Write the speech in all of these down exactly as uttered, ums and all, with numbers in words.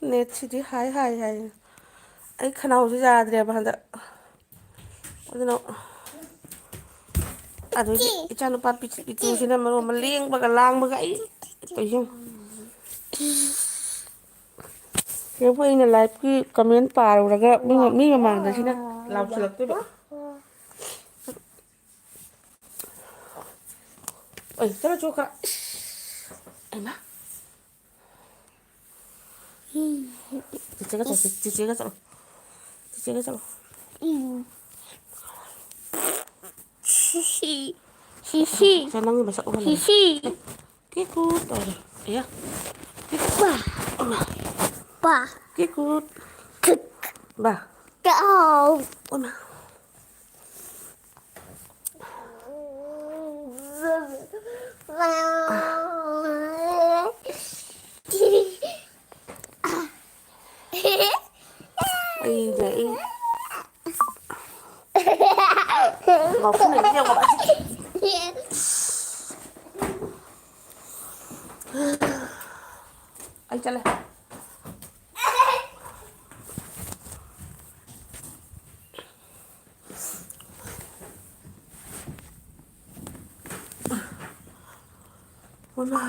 ꯅꯦꯠꯁꯤꯗꯤ ꯍꯥꯏ, ꯍꯥꯏ, ꯍꯥꯏ꯫ ꯑꯩ ꯈꯅꯥꯎꯁꯦ ꯌꯥꯗ꯭ꯔꯦꯕ ꯍꯟꯗꯛ꯫ ꯑꯗꯨꯅ, ꯑꯗꯨꯒꯤ ꯏꯆꯥꯅꯨꯄꯥ ꯄꯤꯛ-, ꯄꯤꯛꯇ꯭ꯔꯨꯁꯤꯅ ꯃꯔꯣꯟ ꯑꯃ ꯂꯦꯡꯕꯒ ꯂꯥꯡꯕꯒ ꯑꯩ ꯇꯧꯏꯁꯦ ꯌꯦꯡꯉꯨ꯫ ꯁꯤꯗꯕꯨ ꯑꯩꯅ ꯂꯥꯏꯐꯀꯤ ꯀꯃꯦꯟ ꯄꯥꯔꯨꯔꯒ ꯃꯤ, ꯃꯤ ꯃꯃꯥꯡꯗ ꯁꯤꯅ ꯂꯥꯎꯁꯤꯜꯂꯛꯇꯣꯏꯕ꯫ ꯑꯣꯏ, ꯆꯠꯂꯣ, ꯆꯣ ꯈꯔ꯫ ꯏꯁ, ꯑꯩꯃ꯫ ꯆꯤꯆꯦꯒ ꯆꯠꯂꯣ, ꯆꯤꯆꯦꯒ ꯆꯠꯂꯣ꯫ ꯆꯤꯆꯦꯒ ꯆꯠꯂꯣ꯫ ꯁꯤꯁꯤ꯫ ꯁꯤꯁꯤ꯫ ꯁꯦ, ꯅꯪꯒꯤ ꯃꯁꯛ ꯎꯍꯜꯂꯒꯦ꯫ ꯁꯤꯁꯤ꯫ ꯑꯦ, ꯀꯤꯀꯨ ꯇꯧꯔꯦ꯫ ꯑꯌꯥ꯫ ꯄꯥ꯫ ꯄꯥ꯫ ꯀꯤꯀꯨ꯫ ꯕꯥ꯫ ꯀꯥꯎ꯫ ꯑꯣꯏꯃꯥ꯫ ꯑꯩꯅꯦ, ꯑꯩ ꯉꯥꯎꯁꯟꯅꯩꯁꯦ ꯌꯦꯡꯉꯣ꯫ ꯑꯩ ꯆꯠꯂꯦ꯫ ꯑꯣꯏꯃꯥ꯫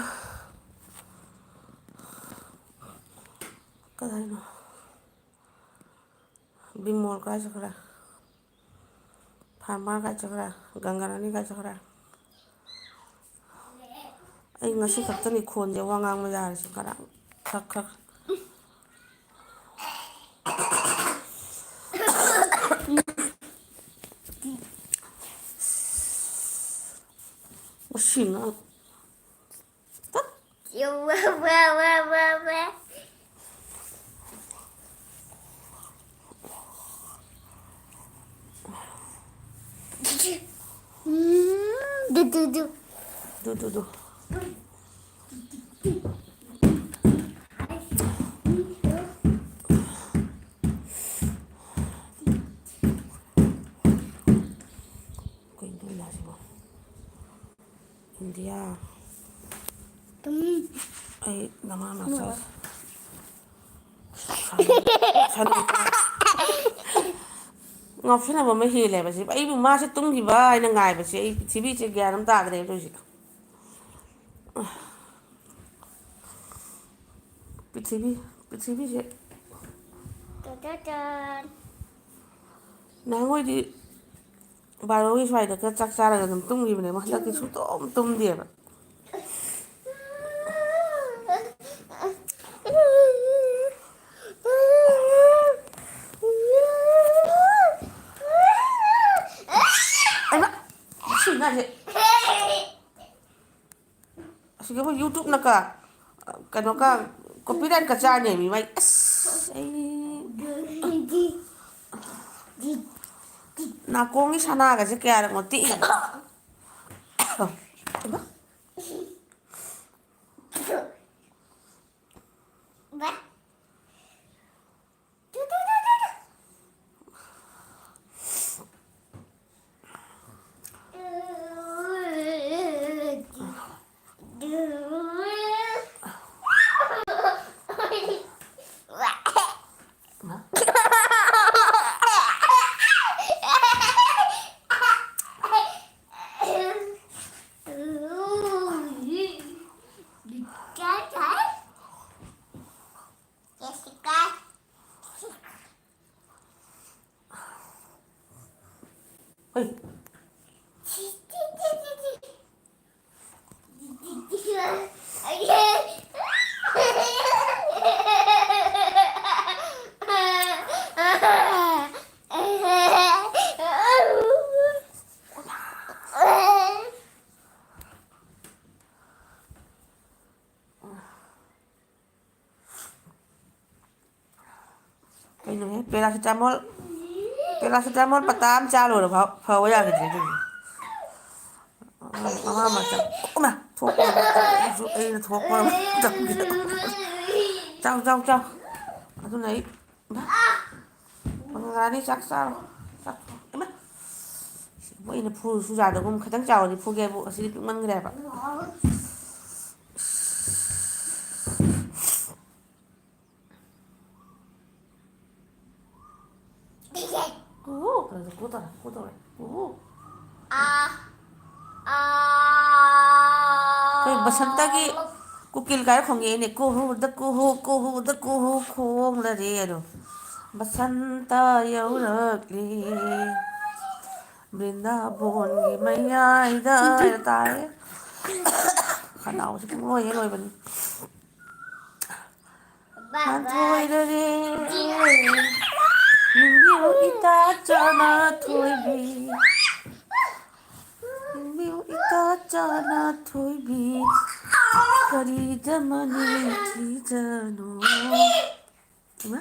ꯀꯗꯥꯏꯅꯣ? ꯕꯤꯃꯣꯜ ꯀꯥꯏ ꯆꯠꯈ꯭ꯔꯦ? ꯐꯥꯔꯃꯔ ꯀꯥꯏ ꯆꯠꯈ꯭ꯔꯦ? ꯒꯪꯒꯥꯔꯥꯅꯤ ꯀꯥꯏ ꯆꯠꯈ꯭ꯔꯦ? ꯑꯩ ꯉꯁꯤ ꯈꯛꯇꯅꯤ ꯈꯣꯟꯁꯦ ꯋꯥ ꯉꯥꯡꯕ ꯌꯥꯔꯤꯁꯦ꯫ ꯈꯔ ꯈꯔ ꯈꯔ ꯃꯁꯤ ꯉꯥꯡ-, ꯇꯠ꯫ ꯋꯥ, ꯋꯥ, ꯋꯥ, ꯋꯥ, ꯋꯥ꯫ ꯎꯝ, ꯗꯨ, ꯗꯨ, ꯗꯨ꯫ ꯗꯨ, ꯗꯨ, ꯗꯨ꯫ ꯀꯩꯅꯣ ꯇꯧꯔꯤꯁꯤꯕꯣ? ꯏꯟꯗꯤꯌꯥ꯫ ꯇꯨꯝ꯫ ꯑꯩ ꯅꯃꯥ ꯃꯆꯥ꯫ ꯁꯅꯨ-, ꯉꯥꯎꯁꯤꯟꯅꯕ ꯑꯃ ꯍꯦꯜꯂꯦꯕ ꯁꯤ꯫ ꯑꯩꯕꯨ ꯃꯥꯁꯦ ꯇꯨꯝꯈꯤꯕ ꯍꯥꯏꯅ ꯉꯥꯏꯕꯁꯦ ꯑꯩ ꯄ꯭ꯔꯤꯊꯤꯕꯤꯁꯦ ꯒ꯭ꯌꯥꯟ ꯑꯃ ꯇꯥꯗ꯭ꯔꯦ ꯇꯧꯔꯤꯁꯦ꯫ ꯄ꯭ꯔꯤꯊꯤꯕꯤ, ꯄ꯭ꯔꯤꯊꯤꯕꯤꯁꯦ꯫ ꯇꯥ-ꯇꯥ-ꯇꯥꯟ꯫ ꯅꯍꯥꯟꯈꯣꯏꯗꯤ ꯕꯥꯔꯣꯒꯤ ꯁ꯭ꯋꯥꯏꯗꯒ ꯆꯥꯛ ꯆꯥꯔꯒ ꯑꯗꯨꯝ ꯇꯨꯝꯈꯤꯕꯅꯦꯕ, ꯍꯟꯗꯛꯇꯤ ꯁꯨꯡꯇꯨꯝ ꯇꯨꯝꯗꯦꯕ꯫ ꯑꯩꯃ! ꯁꯤ ꯑꯉꯥꯡꯁꯦ꯫ ꯑꯁꯤꯒꯤ ꯑꯩꯈꯣꯏ YouTube-ꯅꯀ ꯀꯩꯅꯣꯒ copyright-ꯀ ꯆꯥꯅꯦꯃꯤ ꯃꯥꯏ꯫ ꯑꯁ, ꯑꯩ ꯅꯥꯀꯣꯡꯒꯤ ꯁꯅꯥꯒꯁꯦ ꯀꯌꯥꯔꯛꯃꯣ ꯇꯦꯛꯑꯦ꯫ ꯍꯣꯏ꯫ ꯀꯩꯅꯣꯍꯦ, paracetamol, paracetamol ꯄꯇꯥ ꯑꯃ ꯆꯥ ꯂꯣꯏꯔ ꯐꯥꯎ ꯐꯕ ꯌꯥꯈꯤꯗ꯭ꯔꯦ ꯑꯗꯨꯒꯤ꯫ ꯃꯃꯥ ꯃꯆꯥ, ꯏꯃꯥ, ꯊꯣꯛꯄ ꯑꯃ, ꯑꯩꯁꯨ, ꯑꯩꯅ ꯊꯣꯛꯄ ꯑꯃ ꯇꯧꯒꯦ꯫ ꯆꯥꯎ, ꯆꯥꯎ, ꯆꯥꯎ꯫ ꯑꯗꯨꯅ ꯑꯩ, ꯏꯃꯥ, ꯃꯉꯥꯅꯤ ꯆꯥꯛ ꯆꯥꯔꯣ꯫ ꯆꯥꯛ, ꯏꯃꯥ, ꯃꯣꯏꯅ ꯐꯨꯔꯁꯨ ꯌꯥꯗꯒꯨꯝ ꯈꯤꯇꯪ ꯆꯥꯎꯔꯗꯤ ꯐꯨꯒꯦꯕꯨ, ꯑꯁꯤꯗꯤ ꯄꯤꯛꯃꯟꯈ꯭ꯔꯦꯕ꯫ ꯇꯧꯔꯦ꯫ ꯀꯨꯍꯨ꯫ ꯑꯥ꯫ ꯑꯥ꯫ ꯑꯩꯈꯣꯏ ꯕꯁꯟꯇꯒꯤ ꯀꯨꯀꯤꯜ ꯀꯥꯏ ꯈꯣꯡꯉꯛꯑꯦꯅꯦ꯫ ꯀꯨꯍꯨꯗ ꯀꯨꯍꯨ, ꯀꯨꯍꯨꯗ ꯀꯨꯍꯨ ꯈꯣꯡꯂꯔꯦ ꯑꯗꯣ꯫ ꯕꯁꯟꯇ ꯌꯧꯔꯛꯂꯦ꯫ ꯕ꯭ꯔꯤꯟꯗꯥꯕꯣꯟꯒꯤ ꯃꯌꯥꯏꯗ ꯍꯥꯏꯅ ꯇꯥꯔꯦ꯫ ꯈꯅꯥꯎꯁꯦ ꯄꯨꯡꯂꯣꯏ ꯍꯦꯛ ꯂꯣꯏꯕꯅꯤ꯫ ꯕꯥ-, ꯕꯥ-, ꯍꯥꯟꯊꯣꯏꯗꯔꯦ꯫ ꯅꯤꯡꯕꯤꯌꯨ ꯏꯇꯥ ꯆꯥꯅ ꯊꯣꯏꯕꯤ꯫ ꯅꯤꯡꯕꯤꯌꯨ ꯏꯇꯥ ꯆꯥꯅ ꯊꯣꯏꯕꯤ꯫ ꯀꯔꯤꯗ ꯃꯅꯤꯡ ꯊꯤꯖꯅꯣ꯫ ꯏꯃꯥ꯫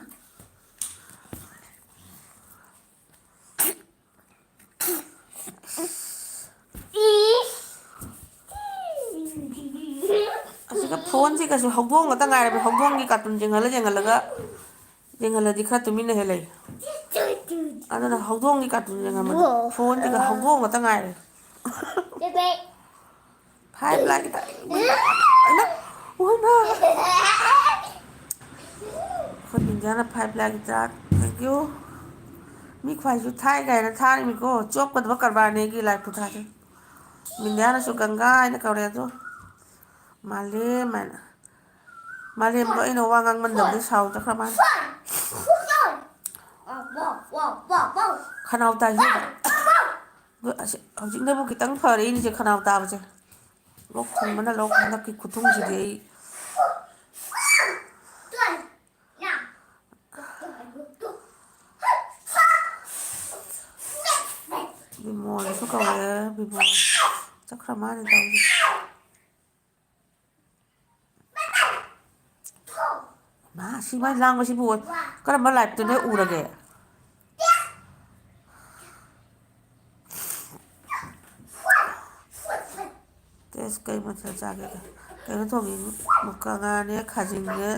ꯑꯁꯤꯒ ꯐꯣꯟꯁꯤꯒꯁꯨ ꯍꯧꯗꯣꯡ ꯉꯥꯛꯇ ꯉꯥꯏꯔꯕ꯫ ꯍꯧꯗꯣꯡꯒꯤ ꯀꯥꯔꯇꯨꯟ ꯌꯦꯡꯍꯜꯂ ꯌꯦꯡꯍꯜꯂꯒ ꯌꯦꯡꯍꯜꯂꯗꯤ ꯈꯔ ꯇꯨꯃꯤꯟꯅ ꯍꯦꯛ ꯂꯩ꯫ ꯑꯗꯨꯅ ꯍꯧꯗꯣꯡꯒꯤ ꯀꯥꯔꯇꯨꯟ ꯌꯦꯡꯍꯟꯕꯗꯣ꯫ ꯐꯣꯟꯁꯤꯒ ꯍꯧꯗꯣꯡ ꯉꯥꯛꯇ ꯉꯥꯏꯔꯦ꯫ ꯐꯥꯏꯚ ꯂꯥꯏꯛ ꯈꯤꯇꯪ꯫ ꯏꯃꯥ! ꯏꯃꯥ! ꯑꯩꯈꯣꯏ ꯕꯤꯟꯗꯤꯌꯥꯅ ꯐꯥꯏꯚ ꯂꯥꯏꯛ ꯈꯤꯇꯪ꯫ Thank you꯫ ꯃꯤ ꯈ꯭ꯋꯥꯏꯁꯨ ꯊꯥꯏ ꯀꯥꯏꯅ ꯊꯥꯔꯤꯃꯤꯀꯣ꯫ ꯆꯣꯞꯀꯗꯕ ꯀꯔꯕꯥꯔꯅꯦ ꯑꯩꯒꯤ ꯂꯥꯏꯛ ꯈꯨꯊꯥꯁꯦ꯫ ꯕꯤꯟꯗꯤꯌꯥꯅꯁꯨ ꯒꯪꯒꯥ ꯍꯥꯏꯅ ꯀꯧꯔꯦ ꯑꯗꯣ꯫ ꯃꯥꯂꯦꯝ ꯍꯥꯏꯅ꯫ ꯃꯥꯂꯦꯝꯗꯣ ꯑꯩꯅ ꯋꯥ ꯉꯥꯡꯃꯟꯗꯕꯗꯩ ꯁꯥꯎ ꯆꯠꯈ꯭ꯔ ꯃꯥꯜꯂꯦ꯫ ꯈꯅꯥꯎ ꯇꯥꯏ ꯏꯕꯦꯝꯃ꯫ ꯑꯗꯣ ꯑꯁꯤ ꯍꯧꯖꯤꯛꯅꯕꯨ ꯈꯤꯇꯪ ꯐꯔꯦ ꯑꯩꯅꯤꯁꯦ ꯈꯅꯥꯎ ꯇꯥꯕꯁꯦ꯫ ꯂꯣꯛ ꯊꯨꯡꯕꯅ ꯂꯣꯛ ꯍꯟꯗꯛꯀꯤ ꯈꯨꯊꯨꯡꯁꯤꯗꯤ ꯑꯩ꯫ ꯕꯤꯃꯣꯜꯁꯨ ꯀꯧꯔꯦ, ꯕꯤꯃꯣꯜ ꯆꯠꯈ꯭ꯔ ꯃꯥꯜꯂꯦ ꯇꯧꯔꯤꯁꯦ꯫ ꯃꯥ, ꯁꯤ ꯃꯥꯏ ꯂꯥꯡꯕꯁꯤꯕꯨ ꯀꯔꯝꯕ ꯂꯥꯏꯞꯇꯅꯣ ꯎꯔꯒꯦ? ꯇꯦꯁ ꯀꯩ ꯃꯊꯦꯜ ꯆꯥꯒꯦ? ꯀꯩꯅꯣ ꯊꯣꯡꯉꯤ, ꯃꯨꯀ ꯉꯥꯅꯦ, ꯈꯥꯖꯤꯡꯅꯦ,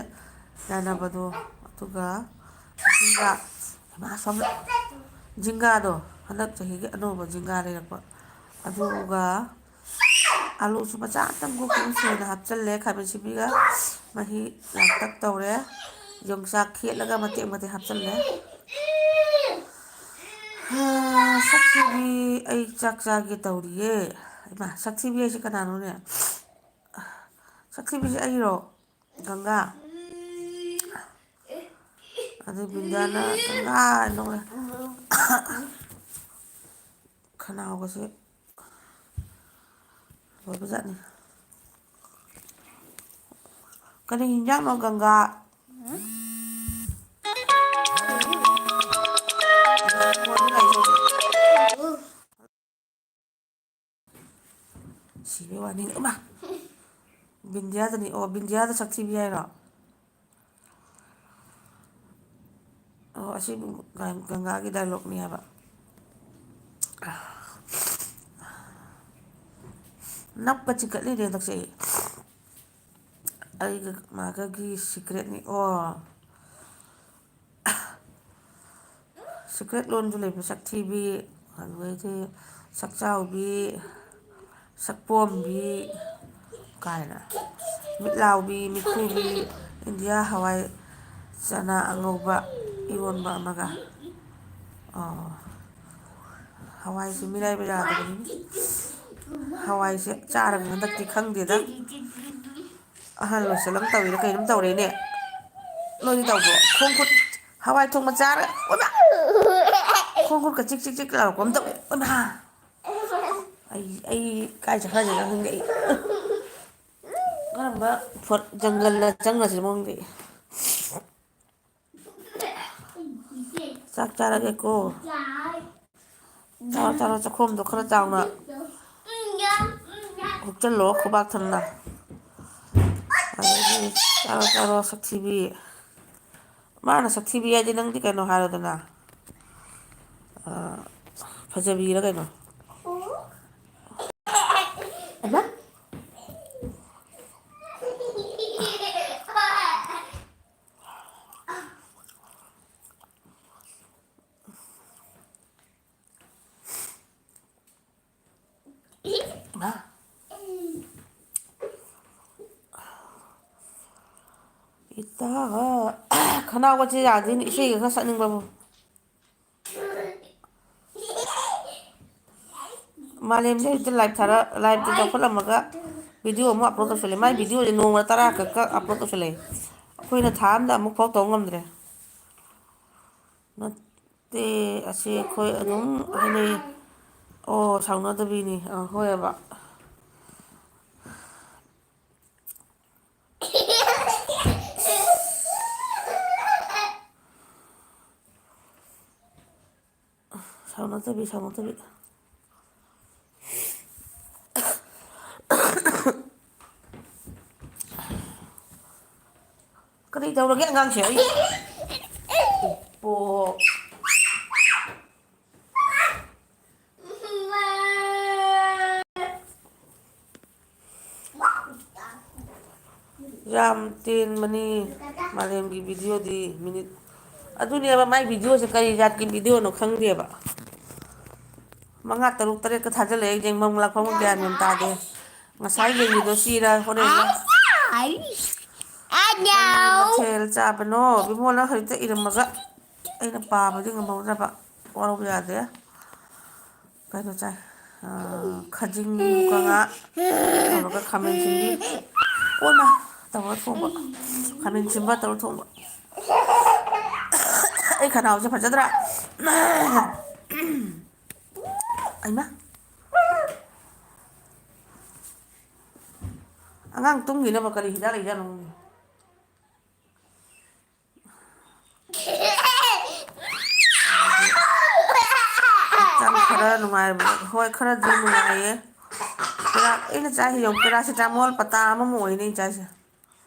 ꯌꯥꯅꯕꯗꯣ, ꯑꯗꯨꯒ ꯖꯤꯡꯒꯥ, ꯍꯩꯃꯥ, ꯁꯣꯝꯗ ꯖꯤꯡꯒꯥꯗꯣ, ꯍꯟꯗꯛ ꯆꯍꯤꯒꯤ ꯑꯅꯧꯕ ꯖꯤꯡꯒꯥ ꯂꯩꯔꯛꯄ, ꯑꯗꯨꯒ ꯑꯂꯨꯁꯨ ꯃꯆꯥ ꯑꯃꯇꯪ ꯀꯣꯛ ꯀꯣꯛ ꯁꯣꯏꯅ ꯍꯥꯞꯆꯜꯂꯦ, ꯈꯥꯃꯦꯟ ꯑꯁꯤꯟꯕꯤꯒ ꯃꯍꯤ ꯂꯥꯡꯇꯛ ꯇꯧꯔꯦ, ꯌꯣꯡꯆꯥꯛ ꯈꯦꯠꯂꯒ ꯃꯇꯦꯛ ꯃꯇꯦꯛ ꯍꯥꯞꯆꯜꯂꯦ꯫ ꯁꯛꯊꯤꯕꯤ, ꯑꯩ ꯆꯥꯛ ꯆꯥꯒꯦ ꯇꯧꯔꯤꯌꯦ꯫ ꯏꯃꯥ, ꯁꯛꯊꯤꯕꯤ ꯍꯥꯏꯁꯦ ꯀꯅꯥꯅꯣꯅꯦ? ꯁꯛꯊꯤꯕꯤꯁꯦ ꯑꯩꯔꯣ? ꯒꯪꯒꯥ꯫ ꯑꯗꯨ ꯕꯤꯟꯗ꯭ꯌꯥꯅ ꯒꯪꯒꯥ ꯅꯣꯛꯂꯦ꯫ ꯈꯅꯥꯎꯒꯁꯦ ꯂꯣꯏꯕꯖꯥꯠꯅꯤ꯫ ꯀꯔꯤ ꯍꯤꯟꯖꯥꯡꯅꯣ, ꯒꯪꯒꯥ? ꯁꯤꯕꯩ ꯋꯥꯅꯤ꯫ ꯏꯃꯥ! ꯕꯤꯟꯗꯤꯌꯥꯗꯅꯤ꯫ ꯑꯣ, ꯕꯤꯟꯗꯤꯌꯥꯗ ꯁꯛꯊꯤꯕꯤ ꯍꯥꯏꯔꯣ? ꯑꯣ, ꯑꯁꯤ ꯒꯪꯒꯥꯒꯤ ꯗꯥꯏꯂꯣꯛꯅꯤ ꯍꯥꯏꯕ꯫ ꯅꯞꯀ ꯆꯤꯡꯈꯠꯂꯤꯅꯦ ꯍꯟꯗꯛꯁꯦ ꯑꯩ꯫ ꯑꯩꯒ ꯃꯥꯒꯒꯤ ꯁꯤꯀ꯭ꯔꯦꯠꯅꯤ꯫ ꯑꯣ, ꯁꯤꯀ꯭ꯔꯦꯠ ꯂꯣꯟꯁꯨ ꯂꯩꯕ, ꯁꯛꯊꯤꯕꯤ, ꯑꯗꯨꯗꯩꯗꯤ ꯁꯛꯆꯥꯎꯕꯤ, ꯁꯛꯄꯣꯝꯕꯤ ꯀꯥꯏꯅ, ꯃꯤꯠꯂꯥꯎꯕꯤ, ꯃꯤꯠꯈꯨꯕꯤ, ꯏꯟꯗꯤꯌꯥ ꯍꯋꯥꯏ ꯆꯅꯥ ꯑꯉꯧꯕ ꯏꯔꯣꯟꯕ ꯑꯃꯒ꯫ ꯑꯣ, ꯍꯋꯥꯏꯁꯦ ꯃꯤꯔꯥꯏꯕ ꯌꯥꯗꯕꯅꯤ꯫ ꯍꯋꯥꯏꯁꯦ ꯆꯥꯔꯒ ꯍꯟꯗꯛꯇꯤ ꯈꯪꯗꯦꯗ꯫ ꯑꯍꯜ ꯑꯣꯏꯁꯜꯂꯝ ꯇꯧꯔꯤꯔ ꯀꯩꯅꯣꯝ ꯇꯧꯔꯦꯅꯦ꯫ ꯅꯣꯏꯗꯤ ꯇꯧꯕ꯭ꯔꯣ? ꯈꯣꯡ ꯈꯨꯠ ꯍꯋꯥꯏ ꯊꯣꯡꯕ ꯆꯥꯔ, ꯑꯣꯏꯃꯥ! ꯈꯣꯡ ꯈꯨꯠꯀ ꯆꯤꯛ ꯆꯤꯛ ꯆꯤꯛ ꯂꯥꯎꯔꯛꯄ ꯑꯃ ꯇꯧꯋꯦ꯫ ꯑꯣꯏꯃꯥ! ꯑꯩ, ꯑꯩ ꯀꯥꯏ ꯆꯠꯈ꯭ꯔꯁꯤꯔ ꯈꯪꯗꯦ ꯑꯩ꯫ ꯀꯔꯝꯕ ꯐꯣꯔꯠ ꯖꯪꯒꯜꯗ ꯆꯪꯈ꯭ꯔꯁꯤꯔ ꯈꯪꯗꯦ ꯑꯩ꯫ ꯆꯥꯛ ꯆꯥꯔꯒꯦꯀꯣ꯫ ꯆꯥꯔꯣ, ꯆꯥꯔꯣ, ꯆꯥꯈꯣꯝꯗꯣ ꯈꯔ ꯆꯥꯎꯅ ꯍꯨꯞꯆꯜꯂꯣ, ꯈꯨꯕꯥꯛ ꯊꯟꯅ꯫ ꯑꯗꯒꯤ ꯆꯥꯔꯣ, ꯆꯥꯔꯣ, ꯁꯛꯊꯤꯕꯤ꯫ ꯃꯥꯅ ꯁꯛꯊꯤꯕꯤ ꯍꯥꯏꯗꯤ ꯅꯪꯗꯤ ꯀꯩꯅꯣ ꯍꯥꯏꯔꯣꯗꯅ꯫ ꯑ, ꯐꯖꯕꯤꯔ ꯀꯩꯅꯣ꯫ ꯍꯩꯃꯥ! ꯃꯥ꯫ ꯏꯇꯥ, ꯈꯅꯥꯎꯒꯁꯦ ꯌꯥꯗꯦꯅꯦ, ꯏꯁꯩꯒ ꯈꯔ ꯁꯛꯅꯤꯡꯕꯕꯨ꯫ ꯃꯥꯂꯦꯝꯁꯦ ꯍꯧꯖꯤꯛꯇꯤ ꯂꯥꯏꯞ ꯊꯥꯔ-, ꯂꯥꯏꯞꯇ ꯆꯥꯎꯈꯠꯂꯝꯃꯒ ꯚꯤꯗꯤꯑꯣ ꯑꯃꯨꯛ ꯑꯞꯂꯣꯗ ꯇꯧꯁꯜꯂꯦ꯫ ꯃꯥꯏ ꯚꯤꯗꯤꯑꯣꯁꯦ ꯅꯣꯡꯃꯗ ꯇꯔꯥ ꯈꯛ ꯈꯛ ꯑꯞꯂꯣꯗ ꯇꯧꯁꯜꯂꯛꯑꯦ꯫ ꯑꯩꯈꯣꯏꯅ ꯊꯥ ꯑꯝꯗ ꯑꯃꯨꯛ ꯐꯥꯎ ꯇꯧ ꯉꯝꯗ꯭ꯔꯦ꯫ ꯅꯠꯇꯦ, ꯑꯁꯤ ꯑꯩꯈꯣꯏ ꯑꯗꯨꯝ ꯍꯥꯏꯅꯩ꯫ ꯑꯣ, ꯁꯥꯎꯅꯗꯕꯤꯅꯤ꯫ ꯑꯥ, ꯍꯣꯏꯑꯕ꯫ ꯁꯥꯎꯅꯗꯕꯤ, ꯁꯥꯎꯅꯗꯕꯤ꯫ ꯀꯔꯤ ꯇꯧꯔꯒꯦ ꯑꯉꯥꯡꯁꯦ? ꯑꯩ, ꯏꯄꯣ꯫ ꯌꯥꯝ ꯇꯦꯟꯕꯅꯤ ꯃꯥꯂꯦꯝꯒꯤ ꯚꯤꯗꯤꯑꯣꯗꯤ꯫ ꯃꯤꯅꯤꯠ, ꯑꯗꯨꯅꯦꯕ, ꯃꯥꯏ ꯚꯤꯗꯤꯑꯣꯁꯦ ꯀꯔꯤ ꯖꯥꯠꯀꯤ ꯚꯤꯗꯤꯑꯣꯅꯣ ꯈꯪꯗꯦꯕ꯫ ꯃꯉꯥ, ꯇꯔꯨꯛ, ꯇꯔꯦꯠꯀ ꯊꯥꯖꯤꯜꯂꯛꯑꯦ, ꯌꯦꯡꯐꯝ ꯂꯥꯛꯐꯝ ꯒ꯭ꯌꯥꯟ ꯃꯦꯟ ꯇꯥꯗꯦ꯫ ꯉꯁꯥꯏ ꯌꯦꯡꯉꯤꯗꯣ ꯁꯤꯔ ꯍꯣꯔꯦꯟ꯫ ꯀꯔꯤ ꯃꯊꯦꯜ ꯆꯥꯕꯅꯣ? ꯕꯤꯃꯣꯜꯅ ꯍꯧꯖꯤꯛꯇ ꯏꯔꯝꯃꯒ ꯑꯩꯅ ꯄꯥꯕꯗꯤ ꯉꯝꯍꯧꯗ꯭ꯔꯕ, ꯋꯥꯔꯧꯕ ꯌꯥꯗꯦ꯫ ꯀꯩꯅꯣ ꯆꯥꯏ, ꯑꯥ, ꯈꯥꯖꯤꯡ ꯃꯨꯀ ꯉꯥ ꯇꯧꯔꯒ ꯈꯥꯃꯦꯟ ꯁꯤꯟꯕꯤ꯫ ꯑꯣꯃ ꯇꯧꯔ ꯊꯣꯡꯕ, ꯈꯥꯃꯦꯟ ꯁꯤꯟꯕ ꯇꯧꯔ ꯊꯣꯡꯕ꯫ ꯑꯩ ꯈꯅꯥꯎꯁꯦ ꯐꯖꯗ꯭ꯔꯥ? ꯑꯩꯃ꯫ ꯑꯉꯥꯡ ꯇꯨꯝꯈꯤꯅꯕ ꯀꯔꯤ ꯍꯤꯗꯥꯛ ꯂꯩꯖꯥꯠꯅꯣ ꯈꯪꯗꯦ꯫ ꯍꯛꯆꯥꯡ ꯈꯔ ꯅꯨꯡꯉꯥꯏꯕ, ꯍꯣꯏ, ꯈꯔꯗꯤ ꯅꯨꯡꯉꯥꯏꯌꯦ꯫ ꯄꯦꯔꯥ-, ꯑꯩꯅ ꯆꯥꯏꯁꯦ ꯌꯦꯡꯉꯨ, ꯄꯦꯔꯥꯁꯤꯇꯥꯃꯣꯜ ꯄꯇꯥ ꯑꯃꯃꯨꯛ ꯑꯣꯏꯅꯦ ꯑꯩꯅ ꯆꯥꯏꯁꯦ꯫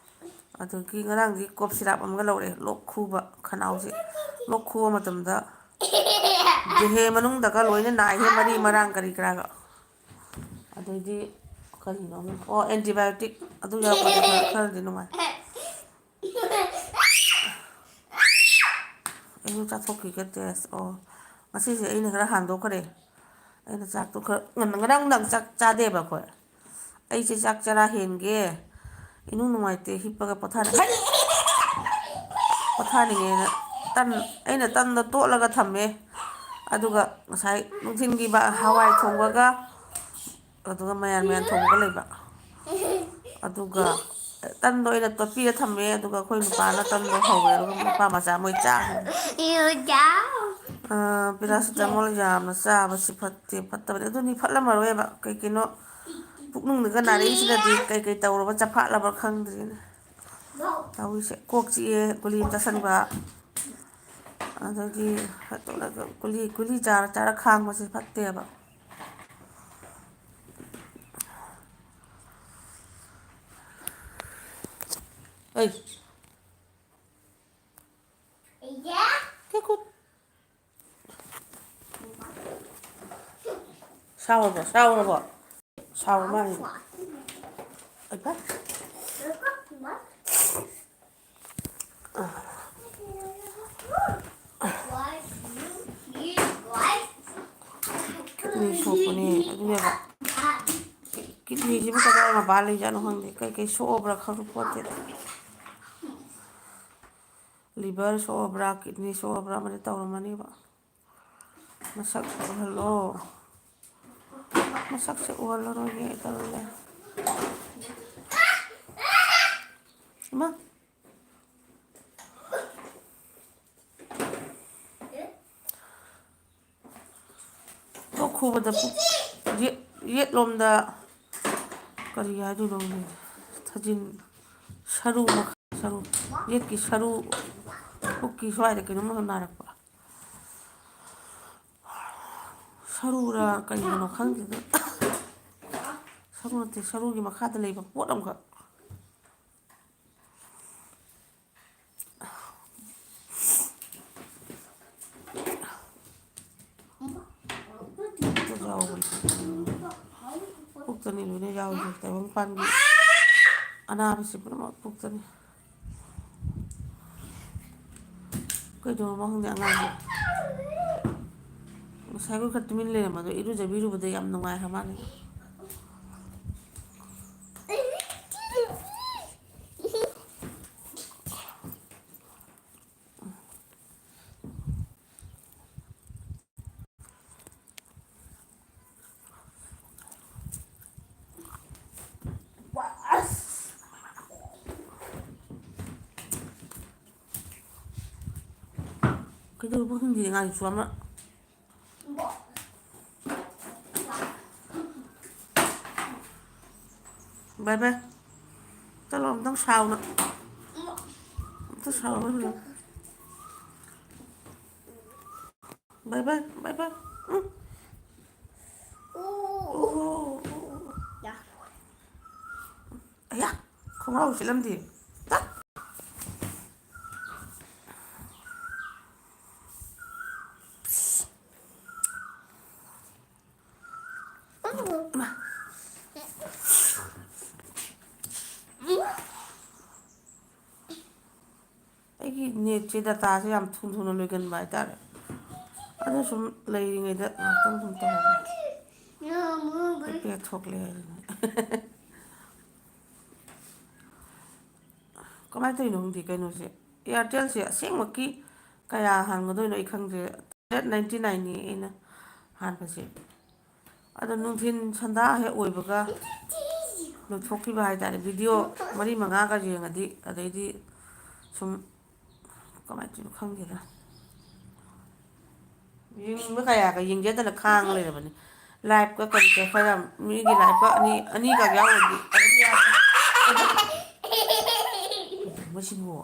ꯑꯗꯒꯤ ꯉꯔꯥꯡꯗꯤ ꯀꯣꯞ ꯁꯤꯔꯥꯞ ꯑꯃꯒ ꯂꯧꯔꯛꯑꯦ, ꯂꯣꯛ ꯈꯨꯕ, ꯈꯅꯥꯎꯁꯦ꯫ ꯂꯣꯛ ꯈꯨꯕ ꯃꯇꯝꯗ ꯗꯦꯍꯦ ꯃꯅꯨꯡꯗꯒ ꯂꯣꯏꯅ ꯅꯥꯏꯍꯦ, ꯃꯔꯤ ꯃꯔꯥꯡ ꯀꯔꯤ ꯀꯔꯥꯒ꯫ ꯑꯗꯩꯗꯤ ꯀꯔꯤꯅꯣ ꯑꯃ-, ꯑꯣ, ꯑꯦꯟꯇꯤꯕꯥꯌꯣꯇꯤꯛ ꯑꯗꯨ ꯌꯥꯎꯔꯛꯄꯗꯤ ꯈꯔ, ꯈꯔꯗꯤ ꯅꯨꯡꯉꯥꯏ꯫ ꯑꯩꯁꯨ ꯆꯥꯊꯣꯛꯈꯤꯒꯦ ꯇꯦꯁ꯫ ꯑꯣ, ꯉꯁꯤꯁꯦ ꯑꯩꯅ ꯈꯔ ꯍꯥꯟꯗꯣꯛꯈ꯭ꯔꯦ꯫ ꯑꯩꯅ ꯆꯥꯛꯇꯣ ꯈꯔ ꯉꯟꯅ, ꯉꯔꯥꯡ ꯅꯨꯡꯗꯥꯡ ꯆꯥꯛ ꯆꯥꯗꯦꯕ ꯑꯩꯈꯣꯏ꯫ ꯑꯩꯁꯦ ꯆꯥꯛ ꯆꯔꯥ ꯍꯦꯟꯒꯦ, ꯏꯅꯨꯡ ꯅꯨꯡꯉꯥꯏꯇꯦ, ꯍꯤꯞꯄꯒ ꯄꯣꯊꯥꯅꯤꯡ-, ꯍꯩ! ꯄꯣꯊꯥꯅꯤꯡꯉꯦꯅ ꯇꯟ, ꯑꯩꯅ ꯇꯟꯗꯣ ꯇꯣꯠꯂꯒ ꯊꯝꯃꯦ꯫ ꯑꯗꯨꯒ ꯉꯁꯥꯏ ꯅꯨꯡꯊꯤꯜꯒꯤ ꯕ-, ꯍꯋꯥꯏ ꯊꯣꯡꯕꯒ ꯑꯗꯨꯒ ꯃꯌꯥꯟ ꯃꯌꯥꯟ ꯊꯣꯡꯉꯒ ꯂꯩꯕ꯫ ꯑꯗꯨꯒ ꯇꯟꯗꯣ ꯑꯩꯅ ꯇꯣꯠꯄꯤꯔ ꯊꯝꯃꯦ, ꯑꯗꯨꯒ ꯑꯩꯈꯣꯏ ꯅꯨꯄꯥꯅ ꯇꯟꯗꯣ ꯍꯧꯋꯦ, ꯑꯗꯨꯒ ꯅꯨꯄꯥ ꯃꯆꯥ ꯃꯣꯏ ꯆꯥꯈ꯭ꯔꯦ꯫ ꯑꯥ, ꯄꯦꯔꯥꯁꯤꯇꯥꯃꯣꯜ ꯌꯥꯝꯅ ꯆꯥꯕꯁꯤ ꯐꯠꯇꯦ, ꯐꯠꯇꯕꯅꯤ꯫ ꯑꯗꯨꯅꯤ ꯐꯠꯂꯝꯃꯔꯣꯏꯕ꯫ ꯀꯩ ꯀꯩꯅꯣ ꯄꯨꯛꯅꯨꯡꯗꯒ ꯅꯥꯔꯛꯏꯁꯤꯅꯗꯤ ꯀꯩ ꯀꯩ ꯇꯧꯔꯕ ꯆꯐꯥꯠꯂꯕ ꯈꯪꯗ꯭ꯔꯤꯅꯦ꯫ ꯇꯧꯔꯤꯁꯦ꯫ ꯀꯣꯛ ꯆꯤꯛꯑꯦ ꯒꯨꯂꯤ ꯑꯃ ꯆꯥꯁꯟꯕ꯫ ꯑꯗꯒꯤ ꯒꯨꯂꯤ, ꯒꯨꯂꯤ ꯆꯥꯔ ꯆꯥꯔ ꯈꯥꯡꯕꯁꯦ ꯐꯠꯇꯦꯕ꯫ ꯑꯩ꯫ ꯀꯌꯥ ꯀꯨꯠ-, ꯁꯥꯎꯔꯕꯣ? ꯁꯥꯎꯔꯕꯣ? ꯁꯥꯎꯔ ꯃꯥꯜꯂꯦ꯫ ꯑꯩꯕ? ꯀꯤꯠꯅꯤ ꯁꯣꯛꯄꯅꯦ, ꯑꯗꯨꯅꯦꯕ꯫ ꯀꯤꯠꯅꯤꯁꯤꯕꯨ ꯀꯗꯥꯏ ꯃꯄꯥ ꯂꯩꯖꯥꯠꯅꯣ ꯈꯪꯗꯦ, ꯀꯩꯀꯩ ꯁꯣꯛꯑꯕ꯭ꯔꯥ ꯈꯪꯄꯣꯠꯇꯦ꯫ ꯂꯤꯚꯔ ꯁꯣꯛꯑꯕ꯭ꯔꯥ, ꯀꯤꯠꯅꯤ ꯁꯣꯛꯑꯕ꯭ꯔꯥ ꯑꯃꯗꯤ ꯇꯧꯔꯝꯃꯅꯤꯕ꯫ ꯃꯁꯛ ꯎꯍꯜꯂꯣ꯫ ꯃꯁꯛꯁꯦ ꯎꯍꯜꯂꯔꯣꯏꯒꯦ ꯇꯜꯂꯦ꯫ ꯏꯃꯥ꯫ ꯇꯣꯛꯈꯨꯕꯗ ꯄꯨꯛ-, ꯌꯦꯠ-, ꯌꯦꯠꯂꯣꯝꯗ ꯀꯔꯤ ꯍꯥꯏꯗꯣꯏꯅꯣ ꯈꯪꯗꯦ꯫ ꯊꯥꯖꯤꯟ, ꯁꯔꯨ ꯃꯈꯥ, ꯁꯔꯨ, ꯌꯦꯠꯀꯤ ꯁꯔꯨ, ꯄꯨꯛꯀꯤ ꯁ꯭ꯋꯥꯏꯗ ꯀꯩꯅꯣꯝꯃ ꯅꯥꯔꯛꯄ꯫ ꯁꯔꯨꯔ ꯀꯔꯤꯅꯣ ꯈꯪꯗꯦꯗ꯫ ꯁꯔꯨ ꯅꯠꯇꯦ, ꯁꯔꯨꯒꯤ ꯃꯈꯥꯗ ꯂꯩꯕ ꯄꯣꯠ ꯑꯃꯈꯛ꯫ ꯄꯨꯛꯇ ꯌꯥꯎꯕꯅꯤ꯫ ꯄꯨꯛꯇꯅꯤ ꯂꯣꯏꯅ ꯌꯥꯎꯔꯤꯁꯦ꯫ ꯇꯥꯏꯕꯪꯄꯥꯟꯒꯤ ꯑꯅꯥꯕꯁꯤ ꯄꯨꯝꯅꯃꯛ ꯄꯨꯛꯇꯅꯤ꯫ ꯀꯩꯗꯧꯔꯕ ꯈꯪꯗꯦ ꯑꯉꯥꯡꯁꯦ꯫ ꯉꯁꯥꯏꯈꯣꯏ ꯈꯔ ꯇꯨꯃꯤꯟ ꯂꯩꯔꯝꯕꯗꯣ ꯏꯔꯨꯖꯕꯤꯔꯨꯕꯗ ꯌꯥꯝ ꯅꯨꯡꯉꯥꯏꯈ꯭ꯔ ꯃꯥꯜꯂꯦ꯫ ꯀꯩꯗꯧꯔꯕ ꯈꯪꯗꯦ ꯑꯉꯥꯡꯁꯨ ꯑꯃ꯫ ꯕꯥꯏ ꯕꯥꯏ꯫ ꯆꯠꯂꯣ ꯑꯝꯇꯪ ꯁꯥꯎꯅ꯫ ꯑꯝꯇ ꯁꯥꯎꯅ꯫ ꯕꯥꯏ ꯕꯥꯏ, ꯕꯥꯏ ꯕꯥꯏ꯫ ꯎꯝ꯫ ꯑꯣ꯫ ꯑꯌꯥ, ꯈꯣꯡꯒ꯭ꯔꯥꯎ ꯁꯦꯠꯂꯝꯗꯦ꯫ ꯇꯠ꯫ ꯑꯩꯒꯤ ꯅꯦꯠꯁꯦ, ꯗꯇꯥꯁꯦ ꯌꯥꯝ ꯊꯨ ꯊꯨꯅ ꯂꯣꯏꯒꯟꯕ ꯍꯥꯏꯇꯥꯔꯦ꯫ ꯑꯗꯨ ꯁꯨꯝ ꯂꯩꯔꯤꯉꯩꯗ ꯉꯥꯛꯇꯪ ꯁꯨꯝ ꯇꯧꯔꯒꯦ꯫ ꯄꯦꯛ ꯊꯣꯛꯂꯦ ꯍꯥꯏꯗꯨꯅꯤ꯫ ꯀꯃꯥꯏꯅ ꯇꯧꯔꯤꯅꯣ ꯈꯪꯗꯦ ꯀꯩꯅꯣꯁꯦ꯫ ꯑꯦꯌꯥꯔꯇꯦꯜꯁꯦ ꯑꯁꯦꯡꯃꯛꯀꯤ ꯀꯌꯥ ꯍꯥꯟꯒꯗꯣꯏꯅꯣ ꯑꯩ ꯈꯪꯗ꯭ꯔꯦ꯫ ꯍꯟꯗ꯭ꯔꯦꯠ ꯅꯥꯏꯟꯇꯤ ꯅꯥꯏꯟꯅꯤ ꯑꯩꯅ ꯍꯥꯟꯕꯁꯦ꯫ ꯑꯗꯣ ꯅꯨꯡꯊꯤꯟ ꯁꯟꯗꯥ ꯍꯦꯛ ꯑꯣꯏꯕꯒ ꯂꯣꯏꯊꯣꯛꯈꯤꯕ ꯍꯥꯏꯇꯥꯔꯦ꯫ ꯚꯤꯗꯤꯑꯣ ꯃꯔꯤ ꯃꯉꯥꯒ ꯌꯦꯡꯉꯗꯤ ꯑꯗꯩꯗꯤ ꯁꯨꯝ ꯀꯃꯥꯏꯅ ꯇꯧꯔꯤꯅꯣ ꯈꯪꯗꯦꯗ꯫ ꯌꯦꯡꯅꯤꯡꯕ ꯀꯌꯥꯒ ꯌꯦꯡꯖꯗꯅ ꯈꯥꯡꯉ ꯂꯩꯔꯕꯅꯤ꯫ ꯂꯥꯏꯐꯀ ꯀꯔꯤꯒ ꯈꯔ ꯌꯥꯝ ꯃꯤꯒꯤ ꯂꯥꯏꯐꯀ ꯑꯅꯤ, ꯑꯅꯤꯒ ꯌꯥꯎꯔꯗꯤ ꯑꯗꯨꯝ ꯌꯥꯔꯦ꯫ ꯃꯁꯤꯕꯨ꯫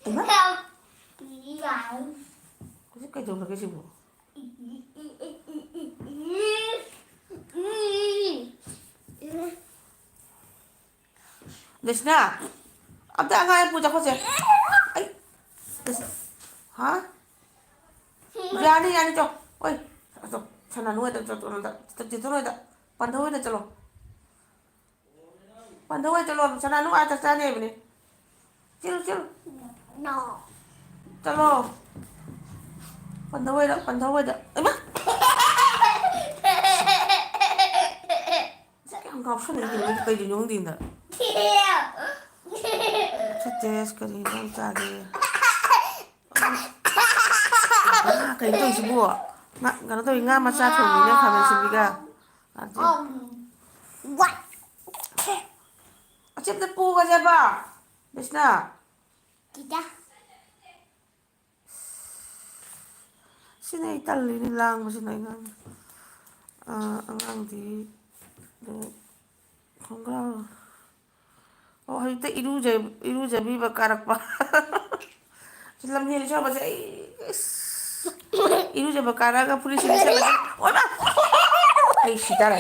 ꯍꯩꯃꯥ! ꯍꯧꯖꯤꯛ ꯀꯩꯗꯧꯔꯒꯦ ꯁꯤꯕꯨ? ꯂꯩꯁꯅꯥ, ꯑꯝꯇ ꯑꯉꯥꯡ ꯄꯨ ꯆꯠꯈꯣꯁꯦ꯫ ꯑꯩ, ꯂꯩꯁ-, ꯍꯥ? ꯌꯥꯅꯤ, ꯌꯥꯅꯤ, ꯆꯣ꯫ ꯑꯣꯏ, ꯆꯣ, ꯁꯅꯥꯅꯨ ꯍꯣꯏꯗ ꯆꯣ, ꯆꯣ, ꯆꯣ, ꯆꯣ, ꯆꯣ, ꯆꯣ, ꯍꯣꯏꯗ꯫ ꯄꯟꯊꯧ ꯍꯣꯏꯗ ꯆꯠꯂꯣ꯫ ꯄꯟꯊꯧ ꯍꯣꯏ ꯆꯠꯂꯣ, ꯁꯅꯥꯅꯨ ꯑꯥ ꯆꯥꯛ ꯆꯥꯅꯤ ꯍꯥꯏꯕꯅꯦ꯫ ꯆꯦꯜꯂꯨ, ꯆꯦꯜꯂꯨ꯫ ꯆꯠꯂꯣ꯫ ꯄꯟꯊꯧ ꯍꯣꯏꯗ, ꯄꯟꯊꯧ ꯍꯣꯏꯗ꯫ ꯏꯃꯥ! ꯀꯌꯥꯝ ꯉꯥꯎꯁꯟꯅꯩ ꯀꯩꯅꯣ, ꯀꯩꯗꯧꯔꯤꯅꯣ ꯈꯪꯗꯦ ꯍꯟꯗꯛ꯫ ꯁꯤ ꯇꯦꯁ ꯀꯔꯤ ꯏꯟꯖꯥꯡ ꯆꯥꯒꯦ? ꯉꯥ ꯀꯩꯅꯣ ꯇꯧꯔꯤꯁꯤꯕꯣ? ꯉꯥ, ꯀꯩꯅꯣ ꯇꯧꯔꯤ, ꯉꯥ ꯃꯆꯥ ꯊꯣꯡꯉꯤꯅꯦ ꯈꯥꯃꯦꯟ ꯑꯁꯤꯟꯕꯤꯒ꯫ ꯑꯆꯦꯞꯇ ꯄꯨꯒꯁꯦꯕ꯫ ꯕꯤꯁꯅꯥ꯫ ꯀꯤꯗ꯫ ꯁꯤꯅ ꯑꯩ ꯇꯜꯂꯤꯅꯦ, ꯂꯥꯡꯕꯁꯤꯅ ꯑꯩ ꯉꯥꯡ-, ꯑꯥ, ꯑꯉꯥꯡꯗꯤ, ꯑꯗꯨ, ꯈꯣꯡꯒ꯭ꯔꯥꯎ꯫ ꯑꯣ, ꯍꯧꯖꯤꯛꯇ ꯏꯔꯨꯖ-, ꯏꯔꯨꯖꯕꯤꯕ ꯀꯥꯔꯛꯄ꯫ ꯂꯝꯍꯦꯜ ꯁꯥꯕꯁꯦ ꯑꯩ, ꯏꯁ, ꯏꯔꯨꯖꯕ ꯀꯥꯔꯛꯑꯒ ꯐꯨꯔꯤꯠꯁꯦ ꯂꯤꯠꯁꯜꯂꯒ, ꯑꯣꯏꯃꯥ! ꯑꯩ ꯁꯤꯗꯔꯦ꯫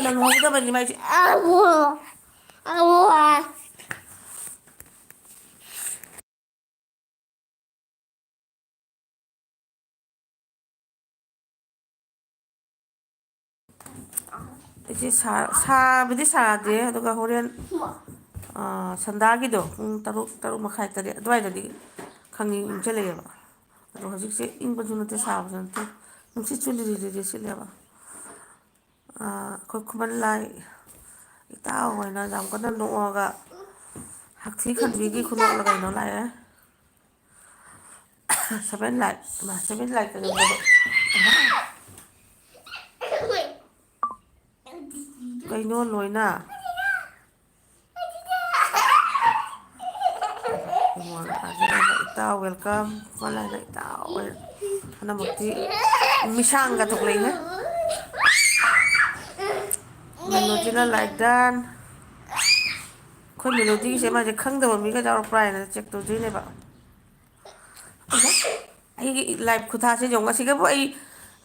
ꯅꯪꯍꯧꯗꯕꯅꯤ ꯃꯥꯏꯁꯦ꯫ ꯑꯃꯨ-, ꯑꯃꯨ-, ꯑꯩꯁꯦ ꯁꯥ-, ꯁꯥꯕꯗꯤ ꯁꯥꯗꯦ, ꯑꯗꯨꯒ ꯍꯣꯔꯦꯟ, ꯑꯥ, ꯁꯟꯗꯥꯒꯤꯗꯣ ꯄꯨꯡ ꯇꯔꯨꯛ, ꯇꯔꯨꯛ ꯃꯈꯥꯏ, ꯇꯔꯦꯠ ꯑꯗꯨꯋꯥꯏꯗꯗꯤ ꯈꯪꯏꯪ ꯏꯪꯁꯤꯜꯂꯛꯑꯦꯕ꯫ ꯑꯗꯣ ꯍꯧꯖꯤꯛꯁꯦ ꯏꯪꯕꯁꯨ ꯅꯠꯇꯦ, ꯁꯥꯕꯁꯨ ꯅꯠꯇꯦ, ꯅꯨꯡꯁꯤꯠꯁꯨ ꯂꯤꯔꯤ ꯂꯤꯔꯤ ꯁꯤꯠꯂꯦꯕ꯫ ꯑꯥ, ꯑꯩꯈꯣꯏ ꯈꯨꯃꯟ ꯂꯥꯏ ꯏꯇꯥꯎ ꯍꯣꯏꯅ ꯌꯥꯝ ꯀꯟꯅ ꯅꯣꯛꯑꯒ ꯍꯛꯊꯤ ꯈꯟꯕꯤꯒꯤ ꯈꯨꯅꯣꯛꯂ ꯀꯩꯅꯣ ꯂꯥꯛꯑꯦ꯫ ꯁꯚꯦꯟ ꯂꯥꯏꯠ, ꯏꯃꯥ, ꯁꯚꯦꯟ ꯂꯥꯏꯠ ꯀꯩꯅꯣ ꯇꯧꯕ꯫ ꯀꯩꯅꯣ ꯂꯣꯏꯅ? ꯏꯇꯥꯎ, welcome꯫ ꯈꯨꯃꯟ ꯂꯥꯏꯅ ꯏꯇꯥꯎ ꯑꯣꯏ꯫ ꯍꯟꯗꯛꯃꯛꯇꯤ ꯃꯤꯁꯥꯡꯒ ꯊꯣꯛꯂꯛꯏꯍꯦ꯫ ꯃꯦꯂꯣꯗꯤꯅ like done꯫ ꯑꯩꯈꯣꯏ ꯃꯦꯂꯣꯗꯤꯒꯤꯁꯦ ꯃꯥꯁꯦ ꯈꯪꯗꯕ ꯃꯤꯒ ꯌꯥꯎꯔꯛꯄ꯭ꯔꯥ ꯍꯥꯏꯅ check ꯇꯧꯗꯣꯏꯅꯦꯕ꯫ ꯑꯩꯒꯤ live ꯈꯨꯊꯥꯁꯦ ꯌꯦꯡꯉꯨ꯫ ꯑꯁꯤꯒꯕꯨ ꯑꯩ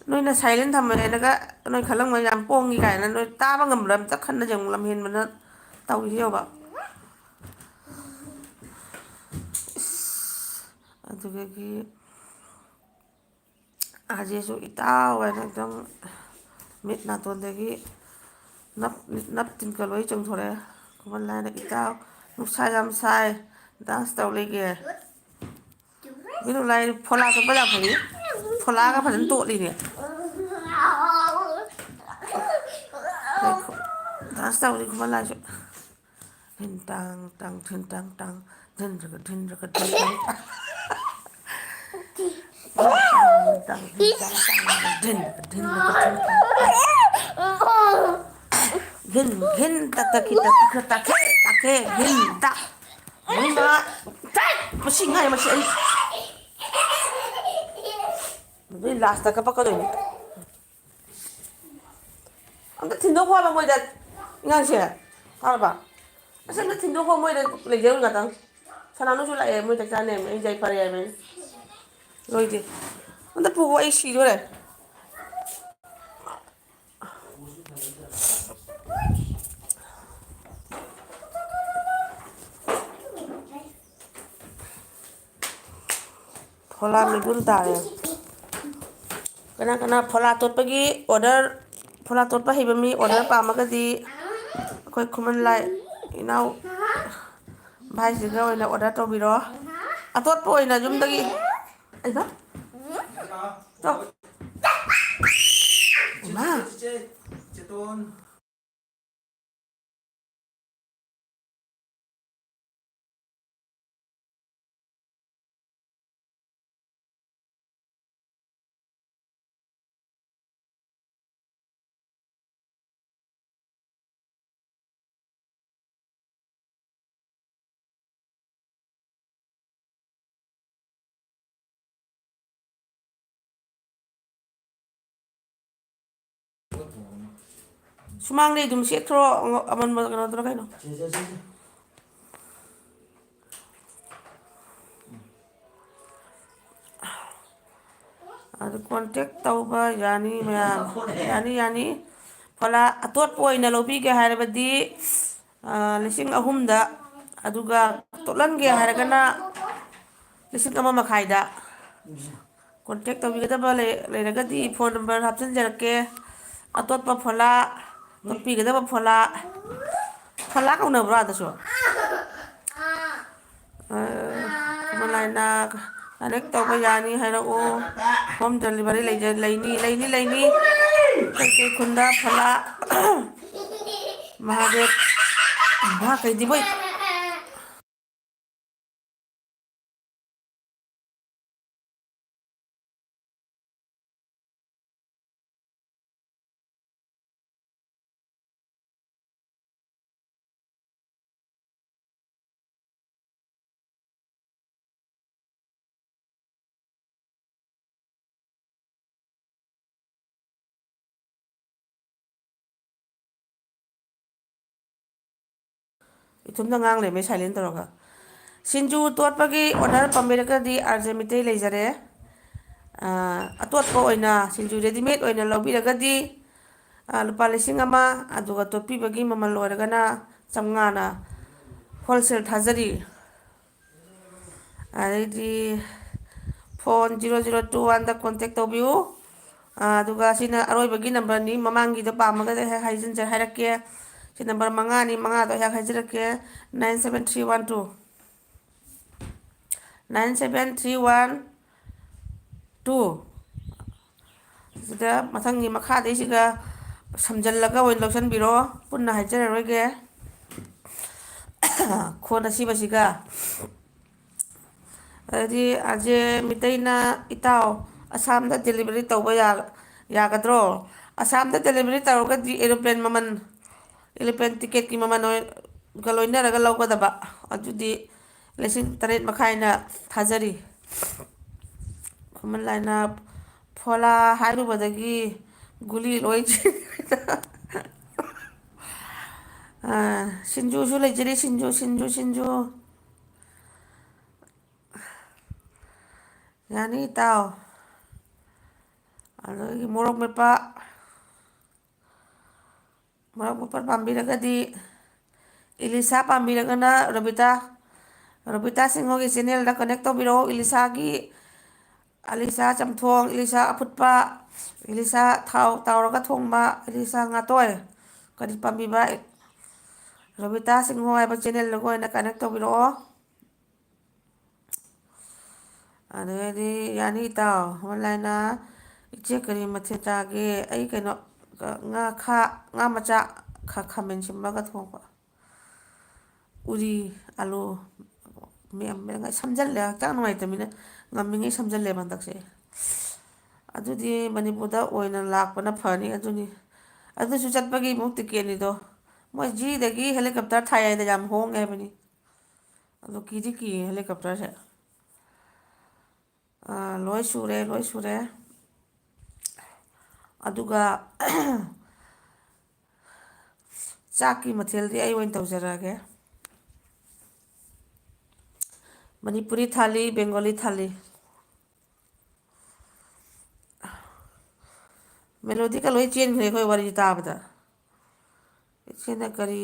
ꯅꯣꯏꯅ silent ꯊꯝꯃꯦꯅꯒ ꯅꯣꯏ ꯈꯜꯂꯝꯒꯅꯤ, ꯌꯥꯝ ꯄꯣꯡꯉꯤ ꯀꯥꯏꯅ꯫ ꯅꯣꯏ ꯇꯥꯕ ꯉꯝꯕ꯭ꯔꯥ ꯑꯝꯇ ꯈꯟꯅ ꯌꯦꯡꯉꯨ, ꯂꯝꯍꯦꯟꯕꯅ ꯇꯧꯔꯤꯁꯦ ꯌꯦꯡꯉꯨꯕ꯫ ꯏꯁ, ꯑꯗꯨꯗꯒꯤ ꯑꯥꯔꯖꯦꯁꯨ ꯏꯇꯥꯎ ꯍꯥꯏꯅ ꯑꯗꯨꯝ ꯃꯤꯠ ꯅꯥꯇꯣꯟꯗꯒꯤ ꯅꯞ, ꯅꯞ ꯇꯤꯟꯒ ꯂꯣꯏ ꯆꯣꯡꯊꯣꯔꯛꯑꯦ꯫ ꯈꯨꯃꯟ ꯂꯥꯏꯅ ꯏꯇꯥꯎ ꯅꯨꯡꯁꯥ ꯌꯥꯝ ꯁꯥꯏ, dance ꯇꯧ ꯂꯩꯒꯦ꯫ ꯕꯤꯅꯨ ꯂꯥꯏ ꯐꯣꯂꯥ ꯀꯞꯄ ꯌꯥꯝ ꯐꯩ꯫ ꯐꯣꯂꯥꯒ ꯐꯖꯅ ꯇꯣꯠꯂꯤꯅꯦ꯫ Dance ꯇꯧꯔꯤ ꯈꯨꯃꯟ ꯂꯥꯏꯁꯨ꯫ ꯊꯤꯟ ꯇꯥꯡ ꯇꯥꯡ ꯊꯤꯟ ꯇꯥꯡ ꯇꯥꯡ ꯊꯤꯟ ꯇ꯭ꯔꯒ ꯊꯤꯟ ꯇ꯭ꯔꯒ ꯊꯤꯟ ꯇꯥꯡ ꯇꯥꯡ ꯊꯤꯟ ꯇꯥꯡ ꯇꯥꯡ ꯊꯤꯟ ꯇ꯭ꯔꯒ ꯊꯤꯟ ꯇ꯭ꯔꯒ ꯊꯤꯟ ꯇꯥꯡ ꯇꯥꯡ ꯍꯤꯟ, ꯍꯤꯟ, ꯇꯛ, ꯇꯛ, ꯈꯤ, ꯇꯛ, ꯇꯛ, ꯇꯛ, ꯈꯦ, ꯇꯛ, ꯈꯦ, ꯍꯤꯟ, ꯇꯛ꯫ ꯃꯣꯏ ꯃꯥ, ꯇꯠ! ꯃꯁꯤ ꯉꯥꯏ, ꯃꯁꯤ ꯑꯩ꯫ ꯑꯗꯨꯏ ꯂꯥꯁꯇ ꯀꯞꯄꯛꯀꯗꯣꯏꯅꯤ꯫ ꯑꯝꯇ ꯊꯤꯟꯗꯣꯛꯈꯣ ꯍꯥꯏꯕ ꯃꯣꯏꯗ, ꯑꯉꯥꯡꯁꯦ꯫ ꯇꯥꯔꯕ? ꯑꯁ, ꯑꯝꯇ ꯊꯤꯟꯗꯣꯛꯈꯣ, ꯃꯣꯏꯗ ꯂꯩꯖꯔꯨ ꯉꯥꯛꯇꯪ꯫ ꯁꯅꯥꯅꯨꯁꯨ ꯂꯥꯛꯑꯦ, ꯃꯣꯏ ꯆꯥꯛ ꯆꯥꯅꯦ, ꯑꯩ ꯌꯥꯏ ꯐꯔꯦ ꯍꯥꯏꯕꯅꯤ꯫ ꯂꯣꯏꯗꯦ꯫ ꯑꯝꯇ ꯄꯨꯈꯣ, ꯑꯩ ꯁꯤꯗꯣꯔꯦ꯫ ꯐꯣꯂꯥ ꯃꯤꯒꯨꯟ ꯇꯥꯔꯦ꯫ ꯀꯅꯥ ꯀꯅꯥ ꯐꯣꯂꯥ ꯇꯣꯠꯄꯒꯤ order, ꯐꯣꯂꯥ ꯇꯣꯠꯄ ꯍꯩꯕ ꯃꯤ order ꯄꯥꯝꯃꯒꯗꯤ ꯑꯩꯈꯣꯏ ꯈꯨꯃꯟ ꯂꯥꯏ ꯏꯅꯥꯎ ꯚꯥꯏꯁꯤꯒ ꯑꯣꯏꯅ order ꯇꯧꯕꯤꯔꯣ꯫ ꯑꯇꯣꯠꯄ ꯑꯣꯏꯅ ꯌꯨꯝꯗꯒꯤ꯫ ꯑꯩꯕ? ꯆꯣ꯫ ꯏꯃꯥ꯫ ꯁꯨꯃꯥꯡꯗꯩ ꯑꯗꯨꯝ ꯁꯦꯠꯈ꯭ꯔꯣ, ꯑꯃꯟꯕ ꯀꯩꯅꯣꯗꯨꯅ ꯀꯩꯅꯣ꯫ ꯑꯗꯨ contact ꯇꯧꯕ ꯌꯥꯅꯤ ꯃꯌꯥꯝ꯫ ꯌꯥꯅꯤ, ꯌꯥꯅꯤ꯫ ꯐꯣꯂꯥ ꯑꯇꯣꯠꯄ ꯑꯣꯏꯅ ꯂꯧꯕꯤꯒꯦ ꯍꯥꯏꯔꯕꯗꯤ, ꯑ, ꯂꯤꯁꯤꯡ ꯑꯍꯨꯝꯗ, ꯑꯗꯨꯒ ꯇꯣꯠꯍꯟꯒꯦ ꯍꯥꯏꯔꯒꯅ ꯂꯤꯁꯤꯡ ꯑꯃ ꯃꯈꯥꯏꯗ꯫ Contact ꯇꯧꯕꯤꯒꯗꯕ ꯂꯩ-, ꯂꯩꯔꯒꯗꯤ phone number ꯍꯥꯞꯆꯤꯟꯖꯔꯛꯀꯦ꯫ ꯑꯇꯣꯠꯄ ꯐꯣꯂꯥ, ꯇꯣꯠꯄꯤꯒꯗꯕ ꯐꯣꯂꯥ, ꯐꯣꯂꯥ ꯀꯧꯅꯕ꯭ꯔꯣ ꯑꯗꯁꯨ? ꯑ, ꯈꯨꯃꯟ ꯂꯥꯏꯅ connect ꯇꯧꯕ ꯌꯥꯅꯤ ꯍꯥꯏꯔꯛꯑꯣ꯫ Home delivery ꯂꯩꯖ-, ꯂꯩꯅꯤ, ꯂꯩꯅꯤ, ꯂꯩꯅꯤ꯫ ꯀꯩꯀꯩ ꯈꯨꯟꯗ ꯐꯣꯂꯥ, ꯃꯍꯥꯗꯦꯕ, ꯃꯍꯥ ꯀꯩꯗꯤꯕꯣꯏ꯫ ꯏꯊꯨꯝꯗ ꯉꯥꯡ ꯂꯩꯔꯝꯃꯦ silent ꯇꯧꯔꯒ꯫ ꯁꯤꯡꯖꯨ ꯇꯣꯠꯄꯒꯤ order ꯄꯥꯝꯕꯤꯔꯒꯗꯤ ꯑꯥꯔ ꯖꯦ ꯃꯤꯇꯩ ꯂꯩꯖꯔꯦ꯫ ꯑꯥ, ꯑꯇꯣꯠꯄ ꯑꯣꯏꯅ ꯁꯤꯡꯖꯨ readymade ꯑꯣꯏꯅ ꯂꯧꯕꯤꯔꯒꯗꯤ, ꯑꯥ, ꯂꯨꯄꯥ ꯂꯤꯁꯤꯡ ꯑꯃ, ꯑꯗꯨꯒ ꯇꯣꯠꯄꯤꯕꯒꯤ ꯃꯃꯜ ꯑꯣꯏꯔꯒꯅ ꯆꯥꯝꯃꯉꯥꯅ wholesale ꯊꯥꯖꯔꯤ꯫ ꯑꯗꯩꯗꯤ phone zero zero two oneꯗ contact ꯇꯧꯕꯤꯌꯨ꯫ ꯑꯥ, ꯑꯗꯨꯒ ꯁꯤꯅ ꯑꯔꯣꯏꯕꯒꯤ numberꯅꯤ, ꯃꯃꯥꯡꯒꯤꯗꯣ ꯄꯥꯝꯃꯒꯗꯤ ꯍꯦꯛ ꯍꯥꯏꯖꯤꯟꯖ-, ꯍꯥꯏꯔꯛꯀꯦ꯫ ꯁꯤ number ꯃꯉꯥꯅꯤ, ꯃꯉꯥꯗꯣ ꯍꯦꯛ ꯍꯥꯏꯖꯔꯛꯀꯦ: nine seven three one two, nine seven three one two꯫ ꯁꯤꯗ ꯃꯊꯪꯒꯤ ꯃꯈꯥꯗꯩꯁꯤꯒ ꯁꯝꯖꯜꯂꯒ ꯑꯣꯏꯅ ꯂꯧꯁꯟꯕꯤꯔꯣ, ꯄꯨꯟꯅ ꯍꯥꯏꯖꯔꯔꯣꯏꯒꯦ꯫ ꯈꯣꯟ ꯑꯁꯤꯕꯁꯤꯒ꯫ ꯑꯗꯨꯗꯤ ꯑꯥꯔ ꯖꯦ ꯃꯤꯇꯩꯅ, ꯏꯇꯥꯎ, ꯑꯁꯥꯝꯗ delivery ꯇꯧꯕ ꯌꯥ-, ꯌꯥꯒꯗ꯭ꯔꯣ? ꯑꯁꯥꯝꯗ delivery ꯇꯧꯔꯒꯗꯤ aeroplane ꯃꯃꯜ, aeroplane ticketꯀꯤ ꯃꯃꯜ ꯑꯣꯏ-, ꯒ ꯂꯣꯏꯅꯔꯒ ꯂꯧꯒꯗꯕ꯫ ꯑꯗꯨꯗꯤ ꯂꯤꯁꯤꯡ ꯇꯔꯦꯠ ꯃꯈꯥꯏꯅ ꯊꯥꯖꯔꯤ꯫ ꯈꯨꯃꯟ ꯂꯥꯏꯅ ꯐꯣꯂꯥ ꯍꯥꯏꯔꯨꯕꯗꯒꯤ ꯒꯨꯂꯤ ꯂꯣꯏ ꯆꯦꯟꯈ꯭ꯔꯦ꯫ ꯑꯥ, ꯁꯤꯡꯖꯨꯁꯨ ꯂꯩꯖꯔꯤ, ꯁꯤꯡꯖꯨ, ꯁꯤꯡꯖꯨ, ꯁꯤꯡꯖꯨ꯫ ꯌꯥꯅꯤ, ꯏꯇꯥꯎ꯫ ꯑꯗꯒꯤ ꯃꯣꯔꯣꯛ ꯃꯦꯠꯄ, ꯃꯣꯔꯣꯛ ꯃꯦꯠꯄ ꯄꯥꯝꯕꯤꯔꯒꯗꯤ, ꯏꯂꯤꯁꯥ ꯄꯥꯝꯕꯤꯔꯒꯅ ꯔꯣꯕꯤꯇꯥ, ꯔꯣꯕꯤꯇꯥ ꯁꯤꯡꯍꯒꯤ channelꯗ connect ꯇꯧꯕꯤꯔꯛꯑꯣ꯫ ꯏꯂꯤꯁꯥꯒꯤ, ꯏꯂꯤꯁꯥ ꯆꯝꯊꯣꯡ, ꯏꯂꯤꯁꯥ ꯑꯐꯨꯠꯄ, ꯏꯂꯤꯁꯥ ꯊꯥꯎ ꯇꯥꯎꯔꯒ ꯊꯣꯡꯕ, ꯏꯂꯤꯁꯥ ꯉꯥꯇꯣꯏ, ꯀꯔꯤ ꯄꯥꯝꯕꯤꯕ, ꯔꯣꯕꯤꯇꯥ ꯁꯤꯡꯍ ꯍꯥꯏꯕ channelꯗꯨꯒ ꯑꯣꯏꯅ connect ꯇꯧꯕꯤꯔꯛꯑꯣ꯫ ꯑꯗꯨꯗꯩꯗꯤ ꯌꯥꯅꯤ, ꯏꯇꯥꯎ꯫ ꯈꯨꯃꯟ ꯂꯥꯏꯅ, ꯏꯆꯦ ꯀꯔꯤ ꯃꯊꯦꯜ ꯆꯥꯒꯦ? ꯑꯩ ꯀꯩꯅꯣ, ꯉꯥ ꯈꯥ-, ꯉꯥ ꯃꯆꯥ ꯈꯥ-, ꯈꯥꯃꯦꯟ ꯁꯤꯟꯕꯒ ꯊꯣꯡꯕ꯫ ꯎꯔꯤ, ꯑꯂꯨ ꯃꯌꯥꯝ, ꯃꯌꯥꯝ ꯁꯝꯖꯜꯂꯦ, ꯍꯛꯆꯥꯡ ꯅꯨꯡꯉꯥꯏꯇꯕꯅꯤꯅ ꯉꯝꯃꯤꯉꯩ ꯁꯝꯖꯜꯂꯦꯕ ꯍꯟꯗꯛꯁꯦ꯫ ꯑꯗꯨꯗꯤ ꯃꯅꯤꯄꯨꯔꯗ ꯑꯣꯏꯅ ꯂꯥꯛꯄꯅ ꯐꯅꯤ꯫ ꯑꯗꯨꯅꯤ, ꯑꯗꯨꯁꯨ ꯆꯠꯄꯒꯤ ꯑꯃꯨꯛ ticketꯅꯤꯗꯣ꯫ ꯃꯣꯏ ꯖꯤꯗꯒꯤ helicopter ꯊꯥꯏ ꯍꯥꯏꯗ, ꯌꯥꯝ ꯍꯣꯡꯉꯦ ꯍꯥꯏꯕꯅꯤ꯫ ꯑꯗꯣ ꯀꯤꯗꯤ ꯀꯤꯌꯦ helicopterꯁꯦ꯫ ꯑꯥ, ꯂꯣꯏ ꯁꯨꯔꯦ, ꯂꯣꯏ ꯁꯨꯔꯦ꯫ ꯑꯗꯨꯒ ꯆꯥꯛꯀꯤ ꯃꯊꯦꯜꯗꯤ ꯑꯩ ꯑꯣꯏꯅ ꯇꯧꯖꯔꯛꯑꯒꯦ꯫ ꯃꯅꯤꯄꯨꯔꯤ ꯊꯥꯂꯤ, ꯕꯦꯡꯒꯣꯂꯤ ꯊꯥꯂꯤ꯫ ꯃꯦꯂꯣꯗꯤꯒ ꯂꯣꯏ ꯆꯦꯟꯈ꯭ꯔꯦ ꯑꯩꯈꯣꯏ ꯋꯥꯔꯤ ꯇꯥꯕꯗ꯫ ꯏꯆꯦꯅ ꯀꯔꯤ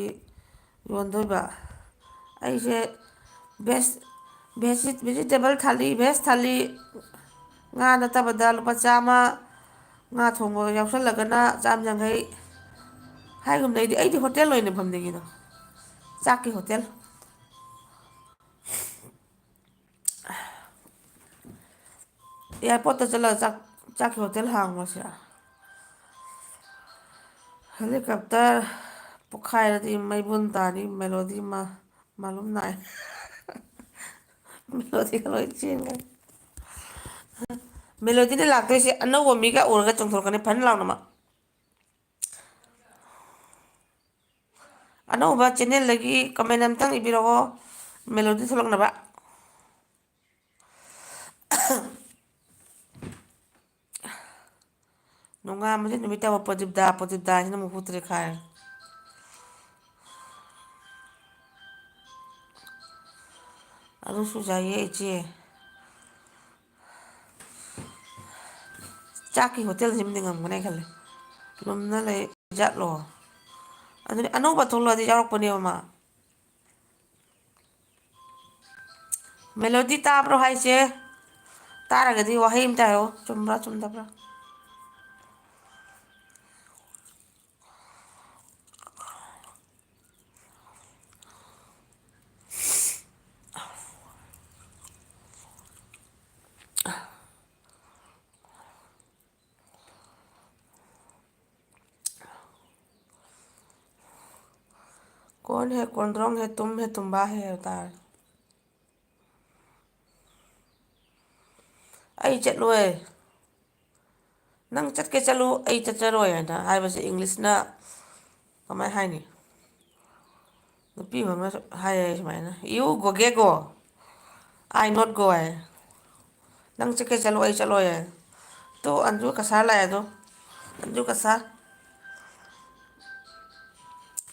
ꯌꯣꯟꯗꯣꯏꯕ? ꯑꯩꯁꯦ ꯚꯦꯖ, ꯚꯦꯖꯤ-, ꯚꯦꯖꯤꯇꯦꯕꯜ ꯊꯥꯂꯤ, ꯚꯦꯖ ꯊꯥꯂꯤ, ꯉꯥ ꯅꯠꯇꯕꯗ ꯂꯨꯄꯥ ꯆꯥꯝꯃ, ꯉꯥ ꯊꯣꯡꯕ ꯌꯥꯎꯁꯜꯂꯒꯅ ꯆꯥꯝ ꯌꯥꯡꯈꯩ ꯍꯥꯏꯒꯨꯝꯅ꯫ ꯑꯩꯗꯤ, ꯑꯩꯗꯤ ꯍꯣꯇꯦꯜ ꯑꯣꯏꯅ ꯐꯝꯅꯤꯡꯉꯤꯗꯣ, ꯆꯥꯛꯀꯤ ꯍꯣꯇꯦꯜ꯫ ꯑꯦꯌꯥꯔꯄꯣꯔꯠꯇ ꯆꯠꯂꯒ ꯆꯥꯛ, ꯆꯥꯛꯀꯤ ꯍꯣꯇꯦꯜ ꯍꯥꯡꯉꯨꯔꯁꯤꯔꯥ? ꯍꯦꯂꯤꯀꯣꯞꯇꯔ ꯄꯣꯛꯈꯥꯏꯔꯗꯤ ꯃꯩꯕꯨꯟ ꯇꯥꯅꯤ꯫ ꯃꯦꯂꯣꯗꯤ ꯃꯥ-, ꯃꯥꯂꯨꯝ ꯅꯥꯏ꯫ ꯃꯦꯂꯣꯗꯤꯒ ꯂꯣꯏ ꯆꯦꯟꯈ꯭ꯔꯦ꯫ ꯃꯦꯂꯣꯗꯤꯅ ꯂꯥꯛꯇꯣꯏꯁꯦ ꯑꯅꯧꯕ ꯃꯤꯒ ꯎꯔꯒ ꯆꯣꯡꯊꯣꯔꯛꯀꯅꯤ ꯐꯟ ꯂꯥꯎꯅꯃꯛ꯫ ꯑꯅꯧꯕ ꯆꯦꯅꯦꯜꯗꯒꯤ ꯀꯃꯦꯟ ꯑꯝꯇꯪ ꯏꯕꯤꯔꯛꯑꯣ, ꯃꯦꯂꯣꯗꯤ ꯊꯣꯛꯂꯛꯅꯕ꯫ ꯅꯣꯡꯉꯥꯟꯕꯁꯦ ꯅꯨꯃꯤꯠ ꯇꯥꯕ ꯄ꯭ꯔꯗꯤꯞꯇꯥ, ꯄ꯭ꯔꯗꯤꯞꯇꯥ ꯍꯥꯏꯁꯤꯅ ꯑꯃꯨꯛ ꯍꯨꯠꯇ꯭ꯔꯦ ꯈꯥꯏ꯫ ꯑꯗꯨꯁꯨ ꯌꯥꯏꯌꯦ ꯏꯆꯦ꯫ ꯆꯥꯛꯀꯤ ꯍꯣꯇꯦꯜꯁꯤꯃꯗꯤ ꯉꯝꯒꯅꯤ ꯈꯜꯂꯦ꯫ ꯂꯨꯝꯅ ꯂꯩ ꯖꯥꯠꯂꯣ? ꯑꯗꯨꯅꯤ, ꯑꯅꯧꯕ ꯊꯣꯛꯂꯛꯑꯗꯤ ꯌꯥꯎꯔꯛꯄꯅꯦꯕ ꯃꯥ꯫ ꯃꯦꯂꯣꯗꯤ ꯇꯥꯕ꯭ꯔꯣ ꯍꯥꯏꯁꯦ? ꯇꯥꯔꯒꯗꯤ ꯋꯥꯍꯩ ꯑꯃꯇ ꯍꯥꯏꯌꯣ, ꯆꯨꯝꯕ꯭ꯔꯥ ꯆꯨꯝꯗꯕ꯭ꯔꯥ? कौन है, ꯀꯣꯟꯗ꯭ꯔꯣꯡ है, तुम है, तुम्बा है ꯍꯥꯏꯕ ꯇꯥꯔꯦ꯫ ꯑꯩ ꯆꯠꯂꯣꯏ꯫ ꯅꯪ ꯆꯠꯀꯦ ꯆꯠꯂꯨ, ꯑꯩ ꯆꯠꯆꯔꯣꯏ ꯍꯥꯏꯅ ꯍꯥꯏꯕꯁꯦ ꯏꯪꯂꯤꯁꯅ ꯀꯃꯥꯏ ꯍꯥꯏꯅꯤ? ꯅꯨꯄꯤ ꯑꯃꯅ ꯍꯥꯏꯌꯦ ꯁꯨꯃꯥꯏꯅ, "You go, ꯒꯦ ꯒꯣ, I not go" ꯍꯥꯏ꯫ "ꯅꯪ ꯆꯠꯀꯦ ꯆꯠꯂꯣ, ꯑꯩ ꯆꯠꯂꯣꯏ" ꯍꯥꯏ꯫ ꯇꯣ, ꯑꯟꯖꯨ ꯀꯁꯥꯔ ꯂꯥꯛꯑꯦ ꯑꯗꯣ꯫ ꯑꯟꯖꯨ ꯀꯁꯥꯔ꯫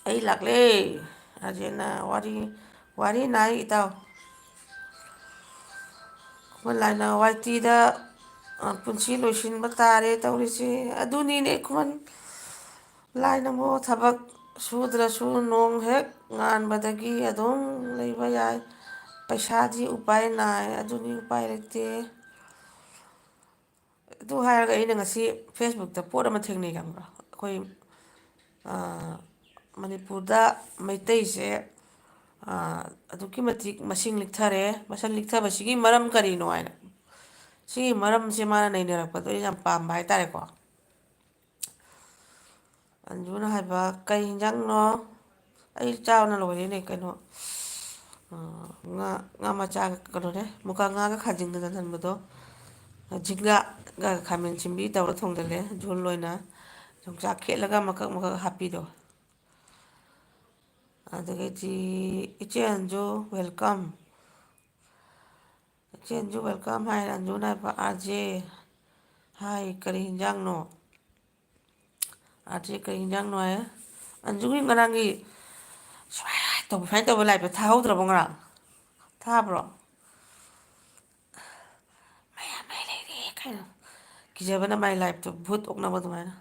ꯑꯩ ꯂꯥꯛꯂꯦ꯫ ꯑꯔꯖꯦꯟꯅ ꯋꯥꯔꯤ, ꯋꯥꯔꯤ ꯅꯥꯏ ꯏꯇꯥꯎ꯫ ꯈꯨꯃꯟ ꯂꯥꯏꯅ ꯋꯥꯏꯇꯤꯗ, ꯑ, ꯄꯨꯟꯁꯤ ꯂꯣꯏꯁꯤꯟꯕ ꯇꯥꯔꯦ ꯇꯧꯔꯤꯁꯦ꯫ ꯑꯗꯨꯅꯤꯅꯦ ꯈꯨꯃꯟ ꯂꯥꯏꯅꯕꯨ ꯊꯕꯛ ꯁꯨꯗ꯭ꯔꯁꯨ ꯅꯣꯡ ꯍꯦꯛ ꯉꯥꯟꯕꯗꯒꯤ ꯑꯗꯨꯝ ꯂꯩꯕ ꯌꯥꯏ꯫ ꯄꯩꯁꯥꯗꯤ ꯎꯄꯥꯏ ꯅꯥꯏ, ꯑꯗꯨꯅꯤ ꯎꯄꯥꯏ ꯂꯩꯇꯦ꯫ ꯑꯗꯨ ꯍꯥꯏꯔꯒ ꯑꯩꯅ ꯉꯁꯤ Facebookꯇ ꯄꯣꯠ ꯑꯃ ꯊꯦꯡꯅꯩ ꯈꯪꯕ꯭ꯔꯥ? ꯑꯩꯈꯣꯏ, ꯑ, ꯃꯅꯤꯄꯨꯔꯗ ꯃꯩꯇꯩꯁꯦ, ꯑ, ꯑꯗꯨꯛꯀꯤ ꯃꯇꯤꯛ ꯃꯁꯤꯡ ꯂꯤꯛꯊꯔꯦ꯫ ꯃꯁꯤꯡ ꯂꯤꯛꯊꯕꯁꯤꯒꯤ ꯃꯔꯝ ꯀꯔꯤꯅꯣ ꯍꯥꯏꯅ꯫ ꯁꯤꯒꯤ ꯃꯔꯝꯁꯦ ꯃꯥꯅ ꯅꯩꯅꯔꯛꯄꯗꯣ ꯑꯩ ꯌꯥꯝ ꯄꯥꯝꯕ ꯍꯥꯏꯇꯥꯔꯦꯀꯣ꯫ ꯑꯟꯖꯨꯅ ꯍꯥꯏꯕ, "ꯀꯩ ꯍꯤꯟꯖꯥꯡꯅꯣ?" ꯑꯩ ꯆꯥꯕꯅ ꯂꯣꯏꯔꯦꯅꯦ, ꯀꯩꯅꯣ, ꯑ, ꯉꯥ, ꯉꯥ ꯃꯆꯥꯒ, ꯀꯩꯅꯣꯅꯦ, ꯃꯨꯀꯥ ꯉꯥꯒ ꯈꯥꯖꯤꯡꯒ ꯆꯟꯁꯟꯕꯗꯣ, ꯖꯤꯡꯒꯥꯒ ꯈꯥꯃꯦꯟ ꯁꯤꯟꯕꯤ ꯇꯧꯔ ꯊꯣꯡꯖꯜꯂꯦ, ꯖꯣꯜ ꯑꯣꯏꯅ꯫ ꯌꯣꯡꯆꯥꯛ ꯈꯦꯠꯂꯒ ꯃꯀꯛ ꯃꯀꯛ ꯍꯥꯞꯄꯤꯗꯣ꯫ ꯑꯗꯒꯤꯗꯤ ꯏꯆꯦ ꯑꯟꯖꯨ, welcome꯫ ꯏꯆꯦ ꯑꯟꯖꯨ, welcome ꯍꯥꯏ꯫ ꯑꯟꯖꯨꯅ ꯍꯥꯏꯕ, "ꯑꯥꯔ ꯖꯦ, ꯍꯥꯏ, ꯀꯔꯤ ꯍꯤꯟꯖꯥꯡꯅꯣ?" ꯑꯥꯔ ꯖꯦ, "ꯀꯔꯤ ꯍꯤꯟꯖꯥꯡꯅꯣ?" ꯍꯥꯏ꯫ ꯑꯟꯖꯨꯒꯤ ꯉꯔꯥꯡꯒꯤ ꯁꯨꯃꯥꯏꯅ ꯇꯧꯕ, ꯁꯨꯃꯥꯏꯅ ꯇꯧꯕ liveꯇꯣ ꯊꯥꯍꯧꯗ꯭ꯔꯕꯣ ꯉꯔꯥꯡ? ꯊꯥꯕ꯭ꯔꯣ? ꯃꯌꯥꯝ ꯃꯩ ꯂꯩꯔꯦ ꯀꯩꯅꯣ꯫ ꯀꯤꯖꯕꯅ ꯃꯥꯏ liveꯇꯣ ꯚꯨꯠ ꯑꯣꯛꯅꯕ ꯑꯗꯨꯃꯥꯏꯅ꯫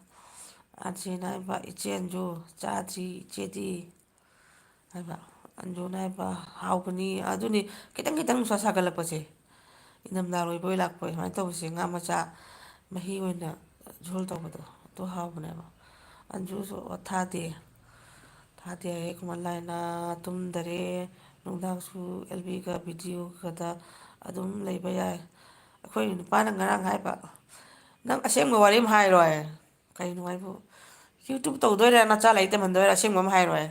ꯑꯥꯔ ꯖꯦꯅ ꯍꯥꯏꯕ, "ꯏꯆꯦ ꯑꯟꯖꯨ, ꯆꯥꯗ꯭ꯔꯤ ꯏꯆꯦꯗꯤ?" ꯍꯥꯏꯕ꯫ ꯑꯟꯖꯨꯅ ꯍꯥꯏꯕ, "ꯍꯥꯎꯕꯅꯤ꯫ ꯑꯗꯨꯅꯤ, ꯈꯤꯇꯪ ꯈꯤꯇꯪ ꯅꯨꯡꯁꯥ ꯁꯥꯒꯠꯂꯛꯄꯁꯦ, ꯏꯪꯊꯝꯊꯥ ꯂꯣꯏꯕꯣꯏ ꯂꯥꯛꯄꯣꯏ ꯁꯨꯃꯥꯏꯅ ꯇꯧꯕꯁꯦ, ꯉꯥ ꯃꯆꯥ ꯃꯍꯤ ꯑꯣꯏꯅ ꯖꯣꯜ ꯇꯧꯕꯗꯣ, ꯑꯗꯨ ꯍꯥꯎꯕꯅꯦꯕ꯫" ꯑꯟꯖꯨꯁꯨ, "ꯑꯣ, ꯊꯥꯗꯦ, ꯊꯥꯗꯦ ꯍꯥꯏꯌꯦ ꯈꯨꯃꯟ ꯂꯥꯏꯅ, ꯇꯨꯝꯗꯔꯦ, ꯅꯨꯡꯗꯥꯡꯁꯨ ꯑꯦꯜ ꯕꯤꯒ ꯚꯤꯗꯤꯑꯣꯒꯗ ꯑꯗꯨꯝ ꯂꯩꯕ ꯌꯥꯏ꯫" ꯑꯩꯈꯣꯏ ꯅꯨꯄꯥꯅ ꯉꯔꯥꯡ ꯍꯥꯏꯕ, "ꯅꯪ ꯑꯁꯦꯡꯕ ꯋꯥꯔꯤ ꯑꯃ ꯍꯥꯏꯔꯣꯏ꯫" ꯀꯩꯅꯣ ꯍꯥꯏꯕꯨ, "YouTube ꯇꯧꯗꯣꯏꯔꯥ, ꯅꯆꯥ ꯂꯥꯏꯔꯤꯛ ꯇꯝꯍꯟꯗꯣꯏꯔꯥ, ꯑꯁꯦꯡꯕ ꯑꯃ ꯍꯥꯏꯔꯣꯏ꯫"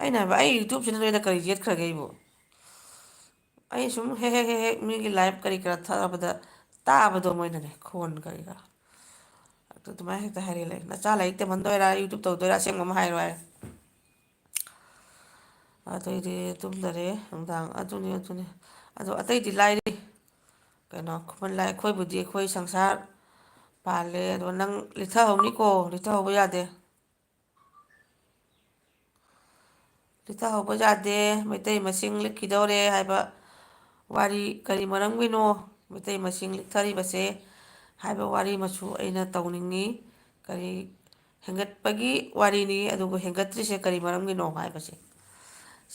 ꯑꯩꯅ ꯍꯥꯏꯕ, "ꯑꯩ YouTubeꯁꯤꯅ ꯅꯣꯏꯗ ꯀꯔꯤ ꯌꯦꯠꯈ꯭ꯔꯒꯦ ꯑꯩꯕꯨ? ꯑꯩ ꯁꯨꯝ ꯍꯦꯛ ꯍꯦꯛ ꯍꯦꯛ ꯍꯦꯛ ꯃꯤꯒꯤ live ꯀꯔꯤ ꯀꯔꯥ ꯊꯥꯕꯗ ꯇꯥꯕꯗꯣ ꯃꯣꯏꯅꯅꯦ, ꯈꯣꯟ ꯀꯔꯤ ꯀꯔꯥ꯫ ꯑꯗꯨ ꯑꯗꯨꯃꯥꯏꯅ ꯍꯦꯛꯇ ꯍꯥꯏꯔꯛꯑꯦ ꯂꯩ꯫ ꯅꯆꯥ ꯂꯥꯏꯔꯤꯛ ꯇꯝꯍꯟꯗꯣꯏꯔꯥ, YouTube ꯇꯧꯗꯣꯏꯔꯥ, ꯑꯁꯦꯡꯕ ꯑꯃ ꯍꯥꯏꯔꯣ" ꯍꯥꯏ꯫ ꯑꯗꯩꯗꯤ ꯇꯨꯝꯗꯔꯦ ꯅꯨꯡꯗꯥꯡ꯫ ꯑꯗꯨꯅꯤ, ꯑꯗꯨꯅꯤ꯫ ꯑꯗꯣ ꯑꯇꯩꯗꯤ ꯂꯥꯏꯔꯤ꯫ ꯀꯩꯅꯣ, ꯈꯨꯃꯟ ꯂꯥꯏ, ꯑꯩꯈꯣꯏꯕꯨꯗꯤ ꯑꯩꯈꯣꯏ ꯁꯪꯁꯥꯔ ꯄꯥꯜꯂꯦ꯫ ꯑꯗꯣ ꯅꯪ ꯂꯤꯊꯍꯧꯅꯤꯀꯣ, ꯂꯤꯊꯍꯧꯕ ꯌꯥꯗꯦ꯫ ꯂꯤꯊꯍꯧꯕ ꯌꯥꯗꯦ꯫ ꯃꯩꯇꯩ ꯃꯁꯤꯡ ꯂꯤꯛꯈꯤꯗꯧꯔꯦ ꯍꯥꯏꯕ ꯋꯥꯔꯤ ꯀꯔꯤ ꯃꯔꯝꯒꯤꯅꯣ ꯃꯩꯇꯩ ꯃꯁꯤꯡ ꯂꯤꯛꯊꯔꯤꯕꯁꯦ ꯍꯥꯏꯕ ꯋꯥꯔꯤ ꯑꯃꯁꯨ ꯑꯩꯅ ꯇꯧꯅꯤꯡꯉꯤ꯫ ꯀꯔꯤ ꯍꯦꯟꯒꯠꯄꯒꯤ ꯋꯥꯔꯤꯅꯤ, ꯑꯗꯨꯕꯨ ꯍꯦꯟꯒꯠꯇ꯭ꯔꯤꯁꯦ ꯀꯔꯤ ꯃꯔꯝꯒꯤꯅꯣ ꯍꯥꯏꯕꯁꯦ,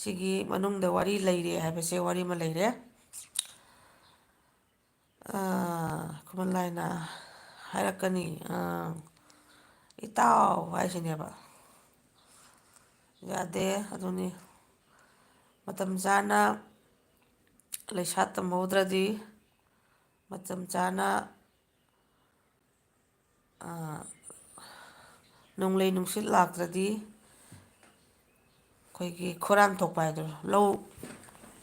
ꯁꯤꯒꯤ ꯃꯅꯨꯡꯗ ꯋꯥꯔꯤ ꯂꯩꯔꯦ ꯍꯥꯏꯕꯁꯦ ꯋꯥꯔꯤ ꯑꯃ ꯂꯩꯔꯦ꯫ ꯑꯥ, ꯈꯨꯃꯟ ꯂꯥꯏꯅ ꯍꯥꯏꯔꯛꯀꯅꯤ, ꯑꯥ, "ꯏꯇꯥꯎ" ꯍꯥꯏꯁꯤꯅꯦꯕ꯫ ꯌꯥꯗꯦ꯫ ꯑꯗꯨꯅꯤ, ꯃꯇꯝ ꯆꯥꯅ ꯂꯩꯁꯥ ꯇꯝꯍꯧꯗ꯭ꯔꯗꯤ, ꯃꯇꯝ ꯆꯥꯅ, ꯑꯥ, ꯅꯣꯡꯂꯩ ꯅꯨꯡꯁꯤꯠ ꯂꯥꯛꯇ꯭ꯔꯗꯤ, ꯑꯩꯈꯣꯏꯒꯤ ꯈꯧꯔꯥꯡ ꯊꯣꯛꯄ ꯍꯥꯏꯗꯣ, ꯂꯧ,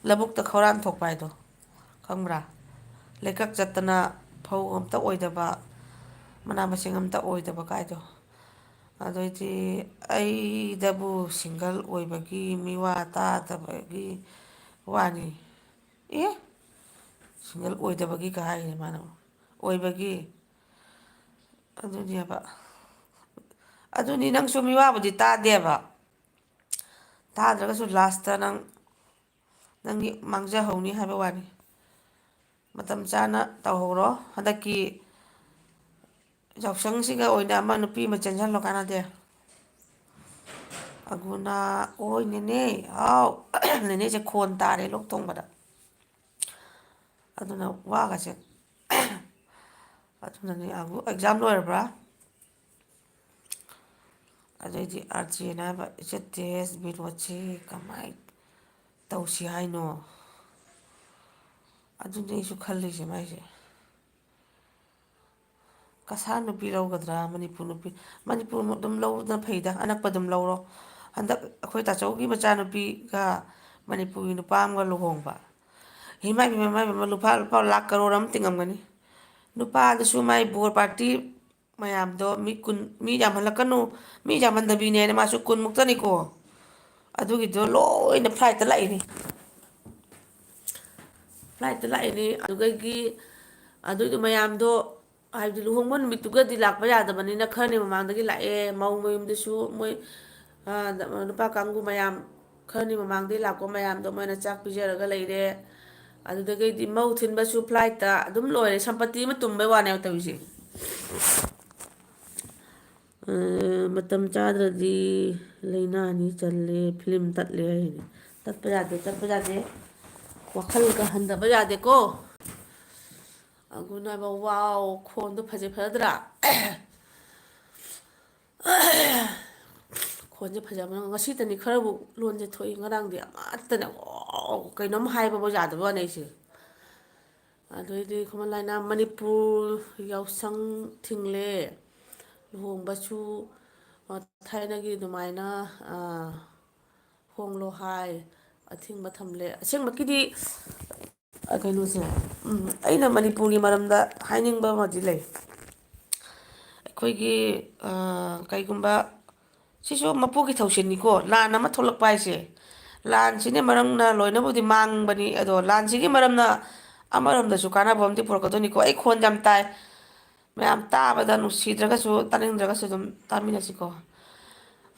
ꯂꯧꯕꯨꯛꯇ ꯈꯧꯔꯥꯡ ꯊꯣꯛꯄ ꯍꯥꯏꯗꯣ ꯈꯪꯕ꯭ꯔꯥ? ꯂꯩꯀꯛ ꯆꯠꯇꯅ ꯐꯧ ꯑꯝꯇ ꯑꯣꯏꯗꯕ, ꯃꯅꯥ ꯃꯁꯤꯡ ꯑꯝꯇ ꯑꯣꯏꯗꯕ ꯀꯥꯏꯗꯣ꯫ ꯑꯗꯩꯗꯤ, "ꯑꯩꯗꯕꯨ ꯁꯤꯡꯒꯜ ꯑꯣꯏꯕꯒꯤ ꯃꯤꯋꯥ ꯇꯥꯗꯕꯒꯤ ꯋꯥꯅꯤ"꯫ ꯑꯦ? ꯁꯤꯡꯒꯜ ꯑꯣꯏꯗꯕꯒꯤ ꯀꯥ ꯍꯥꯏꯅꯤ ꯃꯥꯅ꯫ ꯑꯣꯏꯕꯒꯤ꯫ ꯑꯗꯨꯅꯦꯕ꯫ ꯑꯗꯨꯅꯤ, ꯅꯪꯁꯨ ꯃꯤꯋꯥꯕꯨꯗꯤ ꯇꯥꯗꯦꯕ꯫ ꯇꯥꯗ꯭ꯔꯒꯁꯨ ꯂꯥꯁꯇ ꯅꯪ, ꯅꯪꯒꯤ ꯃꯥꯡꯖꯍꯧꯅꯤ ꯍꯥꯏꯕ ꯋꯥꯅꯤ꯫ ꯃꯇꯝ ꯆꯥꯅ ꯇꯧꯍꯧꯔꯣ꯫ ꯍꯟꯗꯛꯀꯤ ꯌꯥꯎꯁꯪꯁꯤꯒ ꯑꯣꯏꯅ ꯑꯃ ꯅꯨꯄꯤ ꯑꯃ ꯆꯦꯟꯁꯤꯜꯂꯣ, ꯀꯥꯟꯅꯗꯦ꯫ ꯑꯒꯨꯅꯥ, ꯑꯣꯏ ꯅꯦꯅꯦ, ꯍꯥꯎ꯫ ꯅꯦꯅꯦꯁꯦ ꯈꯣꯟ ꯇꯥꯔꯦ ꯂꯣꯛ ꯊꯣꯡꯕꯗ꯫ ꯑꯗꯨꯅ ꯋꯥꯒꯁꯦ꯫ ꯑꯗꯨꯅꯅꯦ, ꯑꯒꯨ, ꯑꯦꯛꯖꯥꯝ ꯂꯣꯏꯔꯕ꯭ꯔꯥ? ꯑꯗꯩꯗꯤ ꯑꯥꯔ ꯖꯦꯅ ꯍꯥꯏꯕ, "ꯏꯆꯦ ꯇꯦꯁ ꯕꯤꯔꯣꯠꯁꯤ ꯀꯃꯥꯏ ꯇꯧꯁꯤ ꯍꯥꯏꯅꯣ?" ꯑꯗꯨꯅꯦ ꯑꯩꯁꯨ ꯈꯜꯂꯤꯁꯦ ꯃꯥꯏꯁꯦ꯫ ꯀꯁꯥꯔ ꯅꯨꯄꯤ ꯂꯧꯒꯗ꯭ꯔꯥ, ꯃꯅꯤꯄꯨꯔ ꯅꯨꯄꯤ? ꯃꯅꯤꯄꯨꯔ ꯑꯗꯨꯝ ꯂꯧꯕꯅ ꯐꯩꯗ, ꯑꯅꯛꯄ ꯑꯗꯨꯝ ꯂꯧꯔꯣ꯫ ꯍꯟꯗꯛ ꯑꯩꯈꯣꯏ ꯇꯥꯆꯧꯒꯤ ꯃꯆꯥꯅꯨꯄꯤꯒ ꯃꯅꯤꯄꯨꯔꯒꯤ ꯅꯨꯄꯥ ꯑꯃꯒ ꯂꯨꯍꯣꯡꯕ꯫ ꯏꯃꯥꯏ ꯄꯦꯝꯃ, ꯏꯃꯥꯏ ꯄꯦꯝꯃ, ꯂꯨꯄꯥ, ꯂꯨꯄꯥ ꯂꯥꯛ ꯀꯔꯣꯔ ꯑꯃ ꯇꯤꯡꯉꯝꯒꯅꯤ꯫ ꯅꯨꯄꯥꯗꯨꯁꯨ ꯃꯥꯏ ꯕꯣꯔ ꯄꯥꯔꯇꯤ ꯃꯌꯥꯝꯗꯣ, ꯃꯤ ꯀꯨꯟ, ꯃꯤ ꯌꯥꯝꯍꯜꯂꯛꯀꯅꯨ, ꯃꯤ ꯌꯥꯝꯍꯟꯗꯕꯤꯅꯦꯅ ꯃꯥꯁꯨ ꯀꯨꯟꯃꯨꯛꯇꯅꯤꯀꯣ꯫ ꯑꯗꯨꯒꯤꯗꯣ ꯂꯣꯏꯅ ꯐ꯭ꯂꯥꯏꯠꯇ ꯂꯥꯛꯏꯅꯤ꯫ ꯐ꯭ꯂꯥꯏꯠꯇ ꯂꯥꯛꯏꯅꯤ꯫ ꯑꯗꯨꯗꯒꯤ ꯑꯗꯨꯏꯗꯣ ꯃꯌꯥꯝꯗꯣ, ꯍꯥꯏꯕꯗꯤ ꯂꯨꯍꯣꯡꯕ ꯅꯨꯃꯤꯠꯇꯨꯒꯗꯤ ꯂꯥꯛꯄ ꯌꯥꯗꯕꯅꯤꯅ ꯈꯔꯅꯤ ꯃꯃꯥꯡꯗꯒꯤ ꯂꯥꯛꯑꯦ꯫ ꯃꯧ ꯃꯌꯨꯝꯗꯁꯨ ꯃꯣꯏ, ꯑ, ꯅꯨꯄꯥ ꯀꯥꯡꯕꯨ ꯃꯌꯥꯝ ꯈꯔꯅꯤ ꯃꯃꯥꯡꯗꯒꯤ ꯂꯥꯛꯄ ꯃꯌꯥꯝꯗꯣ ꯃꯣꯏꯅ ꯆꯥꯛ ꯄꯤꯖꯔꯒ ꯂꯩꯔꯦ꯫ ꯑꯗꯨꯗꯒꯤꯗꯤ ꯃꯧ ꯊꯤꯟꯕꯁꯨ ꯐ꯭ꯂꯥꯏꯠꯇ ꯑꯗꯨꯝ ꯂꯣꯏꯔꯦ, ꯁꯝꯄꯇꯤ ꯑꯃ ꯇꯨꯝꯕꯩ ꯋꯥꯅꯦꯕ ꯇꯧꯔꯤꯁꯦ꯫ ꯑ, ꯃꯇꯝ ꯆꯥꯗ꯭ꯔꯗꯤ ꯂꯥꯏꯅꯥꯅꯤ ꯆꯜꯂꯦ, ꯐꯤꯂꯝ ꯇꯠꯂꯦ ꯍꯥꯏꯅꯦ꯫ ꯇꯠꯄ ꯌꯥꯗꯦ, ꯇꯠꯄ ꯌꯥꯗꯦ꯫ ꯋꯥꯈꯜꯒ ꯍꯟꯗꯕ ꯌꯥꯗꯦꯀꯣ꯫ ꯑꯒꯨꯅꯥꯏꯕ, ꯋꯥꯎ, ꯈꯣꯟꯗꯣ ꯐꯖꯩ, ꯐꯖꯗ꯭ꯔꯥ? ꯈꯣꯟꯁꯦ ꯐꯖꯕꯅ ꯉꯁꯤꯇꯅꯤ ꯈꯔꯕꯨ ꯂꯣꯟꯁꯦ ꯊꯣꯛꯏ, ꯉꯔꯥꯡꯗꯤ ꯑꯃꯠꯇꯅꯦ, ꯑꯣ, ꯀꯩꯅꯣꯝ ꯍꯥꯏꯕꯕꯨ ꯌꯥꯗꯕ ꯋꯥꯅꯦ ꯑꯩꯁꯦ꯫ ꯑꯗꯨꯏꯗꯤ ꯈꯨꯃꯟ ꯂꯥꯏꯅꯥ ꯃꯅꯤꯄꯨꯔ ꯌꯥꯎꯁꯪ ꯊꯤꯡꯂꯦ꯫ ꯂꯨꯍꯣꯡꯕꯁꯨ, ꯑ, ꯊꯥꯏꯅꯒꯤ ꯑꯗꯨꯃꯥꯏꯅ, ꯑ, ꯍꯣꯡꯂꯣ ꯍꯥꯏ, ꯑꯊꯤꯡꯕ ꯊꯝꯂꯦ꯫ ꯑꯁꯦꯡꯕꯀꯤꯗꯤ, ꯑ, ꯀꯩꯅꯣꯁꯦ, ꯎꯝ, ꯑꯩꯅ ꯃꯅꯤꯄꯨꯔꯒꯤ ꯃꯔꯝꯗ ꯍꯥꯏꯅꯤꯡꯕ ꯑꯃꯗꯤ ꯂꯩ꯫ ꯑꯩꯈꯣꯏꯒꯤ, ꯑ, ꯀꯩꯒꯨꯝꯕ, ꯁꯤꯁꯨ ꯃꯄꯨꯒꯤ ꯊꯧꯁꯤꯜꯅꯤꯀꯣ, ꯂꯥꯟ ꯑꯃ ꯊꯣꯛꯂꯛꯄ ꯍꯥꯏꯁꯦ꯫ ꯂꯥꯟꯁꯤꯅ ꯃꯔꯝꯅ ꯂꯣꯏꯅꯕꯨꯗꯤ ꯃꯥꯡꯕꯅꯤ, ꯑꯗꯣ ꯂꯥꯟꯁꯤꯒꯤ ꯃꯔꯝꯅ ꯑꯃꯔꯣꯝꯗꯁꯨ ꯀꯥꯟꯅꯕ ꯑꯃꯗꯤ ꯄꯨꯔꯛꯀꯗꯣꯏꯅꯤꯀꯣ꯫ ꯑꯩ ꯈꯣꯟ ꯌꯥꯝ ꯇꯥꯏ, ꯃꯌꯥꯝ ꯇꯥꯕꯗ ꯅꯨꯡꯁꯤꯗ꯭ꯔꯒꯁꯨ, ꯇꯥꯅꯤꯡꯗ꯭ꯔꯒꯁꯨ ꯑꯗꯨꯝ ꯇꯥꯃꯤꯟꯅꯁꯤꯀꯣ꯫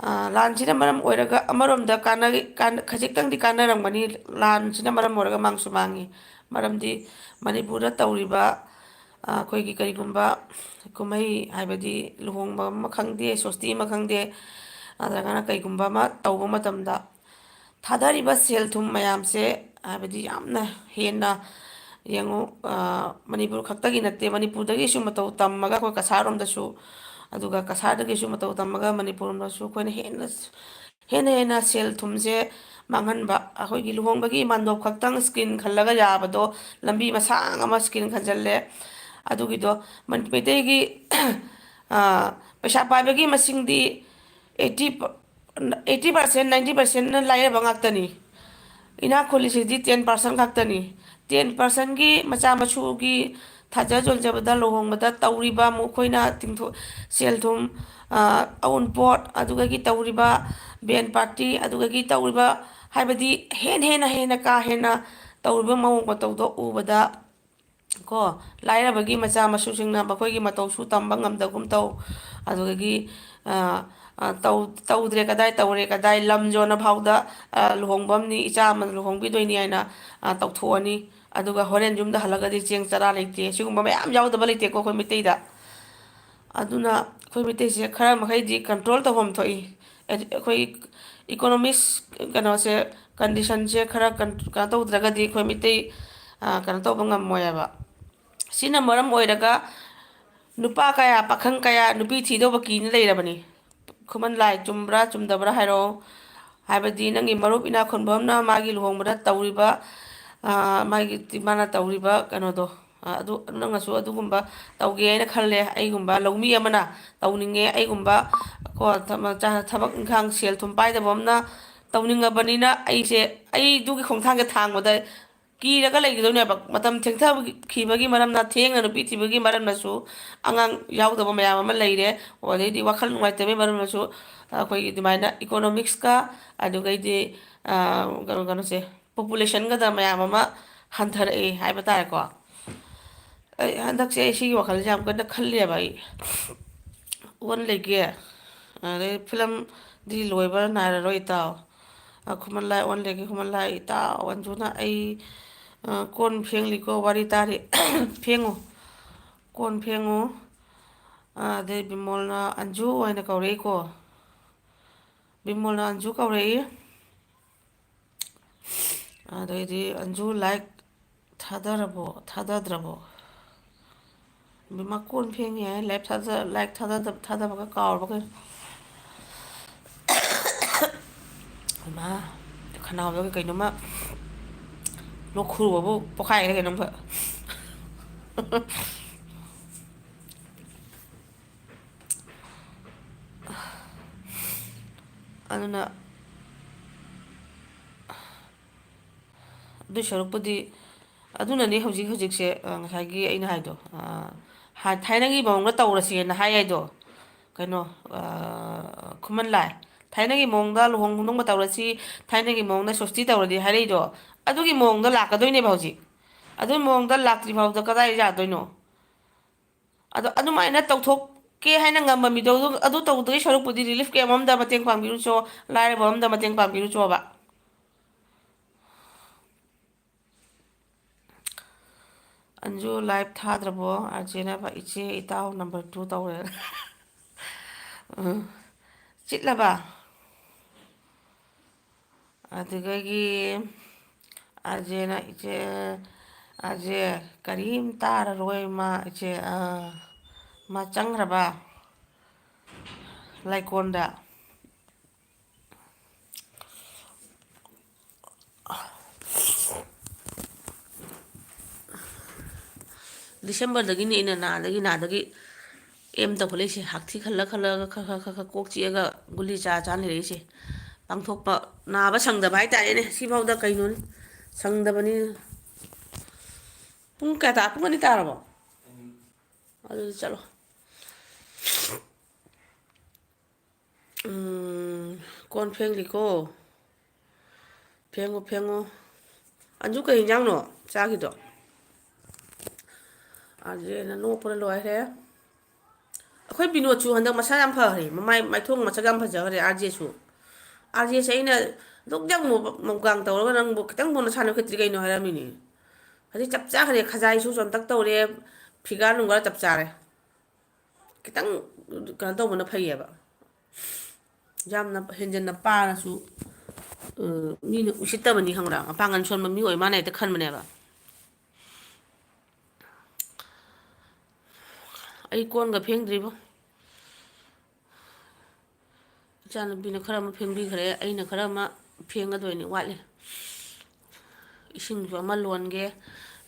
ꯑ, ꯂꯥꯟꯁꯤꯅ ꯃꯔꯝ ꯑꯣꯏꯔꯒ ꯑꯃꯔꯣꯝꯗ ꯀꯥꯟꯅ-, ꯀꯥꯟ-, ꯈꯖꯤꯛꯇꯪꯗꯤ ꯀꯥꯟꯅꯔꯝꯒꯅꯤ꯫ ꯂꯥꯟꯁꯤꯅ ꯃꯔꯝ ꯑꯣꯏꯔꯒ ꯃꯥꯡꯁꯨ ꯃꯥꯡꯉꯤ꯫ ꯃꯔꯝꯗꯤ ꯃꯅꯤꯄꯨꯔꯗ ꯇꯧꯔꯤꯕ, ꯑ, ꯑꯩꯈꯣꯏꯒꯤ ꯀꯔꯤꯒꯨꯝꯕ ꯀꯨꯝꯍꯩ, ꯍꯥꯏꯕꯗꯤ ꯂꯨꯍꯣꯡꯕ ꯑꯃ ꯈꯪꯗꯦ, ꯁꯣꯁꯇꯤ ꯑꯃ ꯈꯪꯗꯦ, ꯅꯠꯇ꯭ꯔꯒꯅ ꯀꯩꯒꯨꯝꯕ ꯑꯃ ꯇꯧꯕ ꯃꯇꯝꯗ ꯊꯥꯗꯔꯤꯕ ꯁꯦꯜ ꯊꯨꯝ ꯃꯌꯥꯝꯁꯦ, ꯍꯥꯏꯕꯗꯤ ꯌꯥꯝꯅ ꯍꯦꯟꯅ ꯌꯦꯡꯉꯨ, ꯑ, ꯃꯅꯤꯄꯨꯔ ꯈꯛꯇꯒꯤ ꯅꯠꯇꯦ, ꯃꯅꯤꯄꯨꯔꯗꯒꯤꯁꯨ ꯃꯇꯧ ꯇꯝꯃꯒ ꯑꯩꯈꯣꯏ ꯀꯁꯥꯔꯣꯝꯗꯁꯨ, ꯑꯗꯨꯒ ꯀꯁꯥꯔꯗꯒꯤꯁꯨ ꯃꯇꯧ ꯇꯝꯃꯒ ꯃꯅꯤꯄꯨꯔꯂꯣꯝꯗꯁꯨ ꯑꯩꯈꯣꯏꯅ ꯍꯦꯟꯅ, ꯍꯦꯟꯅ ꯍꯦꯟꯅ ꯁꯦꯜ ꯊꯨꯝꯁꯦ ꯃꯥꯡꯍꯟꯕ꯫ ꯑꯩꯈꯣꯏꯒꯤ ꯂꯨꯍꯣꯡꯕꯒꯤ ꯃꯥꯟꯗꯣꯞ ꯈꯛꯇꯪ ꯁ꯭ꯀ꯭ꯔꯤꯟ ꯈꯜꯂꯒ ꯌꯥꯕꯗꯣ, ꯂꯝꯕꯤ ꯃꯁꯥꯡ ꯑꯃ ꯁ꯭ꯀ꯭ꯔꯤꯟ ꯈꯟꯖꯜꯂꯦ꯫ ꯑꯗꯨꯒꯤꯗꯣ ꯃꯅꯤ-, ꯃꯩꯇꯩꯒꯤ, ꯑ, ꯄꯩꯁꯥ ꯄꯥꯏꯕꯒꯤ ꯃꯁꯤꯡꯗꯤ eighty, eighty percent, ninety percent ꯂꯥꯏꯔꯕ ꯉꯥꯛꯇꯅꯤ꯫ ꯏꯅꯥꯛ ꯈꯨꯜꯂꯤꯁꯤꯗꯤ ten percent ꯈꯛꯇꯅꯤ꯫ Ten percentꯀꯤ ꯃꯆꯥ ꯃꯁꯨꯒꯤ ꯊꯥꯖ ꯌꯣꯟꯖꯕꯗ, ꯂꯨꯍꯣꯡꯕꯗ ꯇꯧꯔꯤꯕ ꯃꯈꯣꯏꯅ ꯇꯤꯡꯊꯣ-, ꯁꯦꯜ ꯊꯨꯝ, ꯑ, ꯑꯎꯟꯄꯣꯠ, ꯑꯗꯨꯗꯒꯤ ꯇꯧꯔꯤꯕ ꯕꯦꯟ ꯄꯥꯔꯇꯤ, ꯑꯗꯨꯗꯒꯤ ꯇꯧꯔꯤꯕ, ꯍꯥꯏꯕꯗꯤ ꯍꯦꯟꯅ, ꯍꯦꯟꯅ, ꯍꯦꯟꯅ ꯀꯥ ꯍꯦꯟꯅ ꯇꯧꯔꯤꯕ ꯃꯑꯣꯡ ꯃꯇꯧꯗꯣ ꯎꯕꯗ ꯀꯣ, ꯂꯥꯏꯔꯕꯒꯤ ꯃꯆꯥ ꯃꯁꯨꯁꯤꯡꯅ ꯃꯈꯣꯏꯒꯤ ꯃꯇꯧꯁꯨ ꯇꯝꯕ ꯉꯝꯗꯒꯨꯝ ꯇꯧ꯫ ꯑꯗꯨꯗꯒꯤ, ꯑ, ꯑ, ꯇꯧ-, ꯇꯧꯗ꯭ꯔꯦ ꯀꯗꯥꯏ, ꯇꯧꯔꯦ ꯀꯗꯥꯏ, ꯂꯝ ꯌꯣꯟꯅ ꯐꯥꯎꯗ, ꯑ, ꯂꯨꯍꯣꯡꯕ ꯑꯃꯅꯤ, ꯏꯆꯥ ꯑꯃ ꯂꯨꯍꯣꯡꯕꯤꯗꯣꯏꯅꯤ ꯍꯥꯏꯅ, ꯑ, ꯇꯧꯊꯣꯛꯑꯅꯤ꯫ ꯑꯗꯨꯒ ꯍꯣꯔꯦꯟ ꯌꯨꯝꯗ ꯍꯜꯂꯒꯗꯤ ꯆꯦꯡ ꯆꯔꯥ ꯂꯩꯇꯦ꯫ ꯁꯤꯒꯨꯝꯕ ꯃꯌꯥꯝ ꯌꯥꯎꯗꯕ ꯂꯩꯇꯦꯀꯣ ꯑꯩꯈꯣꯏ ꯃꯩꯇꯩꯗ꯫ ꯑꯗꯨꯅ ꯑꯩꯈꯣꯏ ꯃꯩꯇꯩꯁꯦ ꯈꯔ ꯃꯈꯩꯗꯤ control ꯇꯧꯐꯝ ꯊꯣꯛꯏ꯫ ꯑꯩꯈꯣꯏ economics ꯀꯩꯅꯣꯁꯦ, conditionꯁꯦ ꯈꯔ ꯀꯟ-, ꯀꯩꯅꯣ ꯇꯧꯗ꯭ꯔꯒꯗꯤ ꯑꯩꯈꯣꯏ ꯃꯩꯇꯩ, ꯑ, ꯀꯩꯅꯣ ꯇꯧꯕ ꯉꯝꯃꯣꯏꯕ꯫ ꯁꯤꯅ ꯃꯔꯝ ꯑꯣꯏꯔꯒ ꯅꯨꯄꯥ ꯀꯌꯥ, ꯄꯥꯈꯪ ꯀꯌꯥ ꯅꯨꯄꯤ ꯊꯤꯗꯧꯕ ꯀꯤꯅ ꯂꯩꯔꯕꯅꯤ꯫ ꯈꯨꯃꯟ ꯂꯥꯏ, ꯆꯨꯝꯕ꯭ꯔꯥ ꯆꯨꯝꯗꯕ꯭ꯔꯥ ꯍꯥꯏꯔꯛꯑꯣ꯫ ꯍꯥꯏꯕꯗꯤ ꯅꯪꯒꯤ ꯃꯔꯨꯞ ꯏꯅꯥꯛ ꯈꯨꯟꯕ ꯑꯃꯅ ꯃꯥꯒꯤ ꯂꯨꯍꯣꯡꯕꯗ ꯇꯧꯔꯤꯕ, ꯑ, ꯃꯥꯒꯤ, ꯃꯥꯅ ꯇꯧꯔꯤꯕ ꯀꯩꯅꯣꯗꯣ, ꯑ, ꯑꯗꯨ ꯅꯪꯅꯁꯨ ꯑꯗꯨꯒꯨꯝꯕ ꯇꯧꯒꯦ ꯍꯥꯏꯅ ꯈꯜꯂꯦ꯫ ꯑꯩꯒꯨꯝꯕ ꯂꯧꯃꯤ ꯑꯃꯅ ꯇꯧꯅꯤꯡꯉꯦ, ꯑꯩꯒꯨꯝꯕ ꯀꯣ, ꯊꯕꯛ ꯏꯪꯈꯥꯡ ꯁꯦꯜ ꯊꯨꯝ ꯄꯥꯏꯗꯕ ꯑꯃꯅ ꯇꯧꯅꯤꯡꯉꯕꯅꯤꯅ ꯑꯩꯁꯦ, ꯑꯩꯗꯨꯒꯤ ꯈꯣꯡꯊꯥꯡꯁꯦ ꯊꯥꯡꯕꯗ ꯀꯤꯔꯒ ꯂꯩꯈꯤꯗꯣꯏꯅꯦꯕ꯫ ꯃꯇꯝ ꯊꯦꯡꯊꯈꯤꯕꯒꯤ ꯃꯔꯝꯅ, ꯊꯦꯡꯅ ꯅꯨꯄꯤ ꯊꯤꯕꯒꯤ ꯃꯔꯝꯅꯁꯨ ꯑꯉꯥꯡ ꯌꯥꯎꯗꯕ ꯃꯌꯥꯝ ꯑꯃ ꯂꯩꯔꯦ꯫ ꯑꯗꯩꯗꯤ ꯋꯥꯈꯜ ꯅꯨꯡꯉꯥꯏꯇꯕꯒꯤ ꯃꯔꯝꯅꯁꯨ ꯑꯩꯈꯣꯏꯒꯤ ꯑꯗꯨꯃꯥꯏꯅ economicsꯀ, ꯑꯗꯨꯒꯩꯗꯤ, ꯑ, ꯀꯩꯅꯣ, ꯀꯩꯅꯣꯁꯦ, populationꯒꯗ ꯃꯌꯥꯝ ꯑꯃ ꯍꯟꯊꯔꯛꯑꯦ ꯍꯥꯏꯕ ꯇꯥꯔꯦꯀꯣ꯫ ꯑꯩ ꯍꯟꯗꯛꯁꯦ ꯑꯩ ꯁꯤꯒꯤ ꯋꯥꯈꯜꯁꯦ ꯌꯥꯝ ꯀꯟꯅ ꯈꯜꯂꯦꯕ ꯑꯩ꯫ ꯑꯣꯟ ꯂꯩꯒꯦ꯫ ꯑꯗꯩ ꯐꯤꯂꯝꯗꯤ ꯂꯣꯏꯕ ꯅꯥꯏꯔꯔꯣꯏ, ꯏꯇꯥꯎ꯫ ꯑ, ꯈꯨꯃꯟ ꯂꯥꯏ ꯑꯣꯟ ꯂꯩꯒꯦ, ꯈꯨꯃꯟ ꯂꯥꯏ, ꯏꯇꯥꯎ ꯑꯟꯖꯨꯅ ꯑꯩ, ꯑ, ꯀꯣꯟ ꯐꯦꯡꯂꯤꯀꯣ, ꯋꯥꯔꯤ ꯇꯥꯔꯤ꯫ ꯐꯦꯡꯉꯨ꯫ ꯀꯣꯟ ꯐꯦꯡꯉꯨ꯫ ꯑ, ꯑꯗꯩ ꯕꯤꯃꯣꯜꯅ ꯑꯟꯖꯨ ꯍꯥꯏꯅ ꯀꯧꯔꯛꯏꯀꯣ꯫ ꯕꯤꯃꯣꯜꯅ ꯑꯟꯖꯨ ꯀꯧꯔꯛꯏ꯫ ꯑꯗꯩꯗꯤ ꯑꯟꯖꯨ like ꯊꯥꯗꯔꯕꯣ? ꯊꯥꯗꯗ꯭ꯔꯕꯣ? ꯕꯦꯝꯃ ꯀꯣꯟ ꯐꯦꯡꯉꯤ ꯍꯥꯏ, like ꯊꯥꯗ-, like ꯊꯥꯗꯗ-, ꯊꯥꯗꯕꯒ ꯀꯥꯎꯔꯕ ꯀꯩꯅꯣ? ꯏꯃꯥ, ꯈꯅꯥꯎꯗ ꯀꯩꯅꯣꯝꯃ, ꯂꯣꯛ ꯈꯨꯕꯕꯨ ꯄꯣꯛꯈꯥꯏꯒ꯭ꯔꯦ ꯀꯩꯅꯣꯝꯈꯛ꯫ ꯑꯗꯨꯅ ꯑꯗꯨꯏ ꯁꯔꯨꯛꯄꯨꯗꯤ, ꯑꯗꯨꯅꯅꯤ ꯍꯧꯖꯤꯛ ꯍꯧꯖꯤꯛꯁꯦ, ꯑ, ꯉꯁꯥꯏꯒꯤ ꯑꯩꯅ ꯍꯥꯏꯗꯣ, ꯑ, ꯍꯥ-, ꯊꯥꯏꯅꯒꯤ ꯃꯑꯣꯡꯗ ꯇꯧꯔꯁꯦꯅ ꯍꯥꯏ ꯍꯥꯏꯗꯣ, ꯀꯩꯅꯣ, ꯑ, ꯈꯨꯃꯟ ꯂꯥꯏ꯫ ꯊꯥꯏꯅꯒꯤ ꯃꯑꯣꯡꯗ ꯂꯨꯍꯣꯡ ꯈꯣꯡꯗꯣꯡꯕ ꯇꯧꯔꯁꯤ, ꯊꯥꯏꯅꯒꯤ ꯃꯑꯣꯡꯗ ꯁꯣꯁꯇꯤ ꯇꯧꯔꯗꯤ ꯍꯥꯏꯔꯛꯏꯗꯣ, ꯑꯗꯨꯒꯤ ꯃꯑꯣꯡꯗ ꯂꯥꯛꯀꯗꯣꯏꯅꯦꯕ ꯍꯧꯖꯤꯛ꯫ ꯑꯗꯨꯒꯤ ꯃꯑꯣꯡꯗ ꯂꯥꯛꯇ꯭ꯔꯤ ꯐꯥꯎꯗ ꯀꯗꯥꯏ ꯌꯥꯗꯣꯏꯅꯣ? ꯑꯗꯣ ꯑꯗꯨꯃꯥꯏꯅ ꯇꯧꯊꯣꯛꯀꯦ ꯍꯥꯏꯅ ꯉꯝꯕ ꯃꯤꯗꯣ ꯑꯗꯨ, ꯑꯗꯨ ꯇꯧꯗꯣꯏ ꯁꯔꯨꯛꯄꯨꯗꯤ relief camp ꯑꯝꯗ ꯃꯇꯦꯡ ꯄꯥꯡꯕꯤꯔꯨꯆꯣ, ꯂꯥꯏꯔꯕ ꯑꯝꯗ ꯃꯇꯦꯡ ꯄꯥꯡꯕꯤꯔꯨꯆꯣꯕ꯫ ꯑꯟꯖꯨ live ꯊꯥꯗ꯭ꯔꯕꯣ? ꯑꯥꯔꯖꯦꯅ ꯏꯆꯦ ꯏꯇꯥꯎ number two ꯇꯧꯔꯦ꯫ ꯎꯝ꯫ ꯆꯤꯠꯂꯕ? ꯑꯗꯨꯗꯒꯤ ꯑꯥꯔꯖꯦꯅ ꯏꯆꯦ, ꯑꯥꯔꯖꯦ ꯀꯔꯤꯝ ꯇꯥꯔꯔꯣꯏ ꯃꯥ ꯏꯆꯦ, ꯑꯥ, ꯃꯥ ꯆꯪꯈ꯭ꯔꯕ ꯂꯥꯏꯀꯣꯟꯗ꯫ ꯗꯤꯁꯦꯝꯕꯔꯗꯒꯤꯅꯦ ꯑꯩꯅ ꯅꯥꯗꯒꯤ ꯅꯥꯗꯒꯤ ꯑꯦꯝ ꯇꯧꯈꯠꯂꯛꯏꯁꯦ꯫ ꯍꯥꯛꯊꯤ ꯈꯜꯂ ꯈꯜꯂꯒ ꯈꯔ ꯈꯔ ꯈꯔ ꯈꯔ ꯀꯣꯛ ꯆꯤꯛꯑꯒ ꯒꯨꯂꯤ ꯆꯥ ꯆꯥ ꯂꯩꯔꯛꯏꯁꯦ꯫ ꯄꯥꯡꯊꯣꯛꯄ ꯅꯥꯕ ꯁꯪꯗꯕ ꯍꯥꯏꯇꯥꯔꯦꯅꯦ꯫ ꯁꯤꯐꯥꯎꯗ ꯀꯩꯅꯣꯅꯤ, ꯁꯪꯗꯕꯅꯤ꯫ ꯄꯨꯡ ꯀꯌꯥ ꯇꯥ-, ꯄꯨꯡ ꯑꯅꯤ ꯇꯥꯔꯕꯣ? ꯑꯗꯨꯗꯤ ꯆꯠꯂꯣ꯫ ꯎꯝ, ꯀꯣꯟ ꯐꯦꯡꯂꯤꯀꯣ꯫ ꯐꯦꯡꯉꯨ, ꯐꯦꯡꯉꯨ꯫ ꯑꯟꯖꯨ, ꯀꯩ ꯏꯟꯖꯥꯡꯅꯣ ꯆꯥꯈꯤꯗꯣ? ꯑꯥꯔꯖꯦꯅ ꯅꯣꯛꯄꯅ ꯂꯣꯏꯔꯦ꯫ ꯑꯩꯈꯣꯏ ꯕꯤꯅꯣꯗꯁꯨ ꯍꯟꯗꯛ ꯃꯁꯥ ꯌꯥꯝ ꯐꯈ꯭ꯔꯦ, ꯃꯃꯥꯏ, ꯃꯥꯏꯊꯣꯡ ꯃꯁꯛ ꯌꯥꯝ ꯐꯖꯈ꯭ꯔꯦ꯫ ꯑꯥꯔꯖꯦꯁꯨ, ꯑꯥꯔꯖꯦꯁꯦ ꯑꯩꯅ ꯑꯗꯨꯛ ꯌꯥꯝ ꯃꯨꯕ ꯃꯨꯛꯕꯥꯡ ꯇꯧꯔꯒ ꯅꯪꯕꯨ ꯈꯤꯇꯪ ꯐꯥꯎ ꯅꯁꯥ ꯅꯣꯏꯈꯠꯇ꯭ꯔꯤ ꯀꯩꯅꯣ ꯍꯥꯏꯔꯝꯃꯤꯅꯦ꯫ ꯍꯧꯖꯤꯛ ꯆꯞ ꯆꯥꯈ꯭ꯔꯦ, ꯈꯖꯥꯏꯁꯨ ꯆꯣꯟꯇꯛ ꯇꯧꯔꯦ, ꯐꯤꯒꯔ ꯅꯨꯡꯒꯔ ꯆꯞ ꯆꯥꯔꯦ꯫ ꯈꯤꯇꯪ ꯀꯩꯅꯣ ꯇꯧꯕꯅ ꯐꯩꯌꯦꯕ꯫ ꯌꯥꯝꯅ ꯍꯦꯟꯖꯟꯅ ꯄꯥꯔꯁꯨ, ꯑ, ꯃꯤꯅ ꯎꯁꯤꯠꯇꯕꯅꯤ ꯈꯪꯕ꯭ꯔꯥ? ꯃꯄꯥꯡꯒꯜ ꯁꯣꯟꯕ ꯃꯤ ꯑꯣꯏ ꯃꯥꯅ ꯍꯦꯛꯇ ꯈꯟꯕꯅꯦꯕ꯫ ꯑꯩ ꯀꯣꯟꯒ ꯐꯦꯡꯗ꯭ꯔꯤꯕꯣ꯫ ꯏꯆꯥꯅꯨꯄꯤꯅ ꯈꯔ ꯑꯃ ꯐꯦꯡꯕꯤꯈ꯭ꯔꯦ, ꯑꯩꯅ ꯈꯔ ꯑꯃ ꯐꯦꯡꯒꯗꯣꯏꯅꯤ, ꯋꯥꯠꯂꯤ꯫ ꯏꯁꯤꯡꯁꯨ ꯑꯃ ꯂꯣꯟꯒꯦ꯫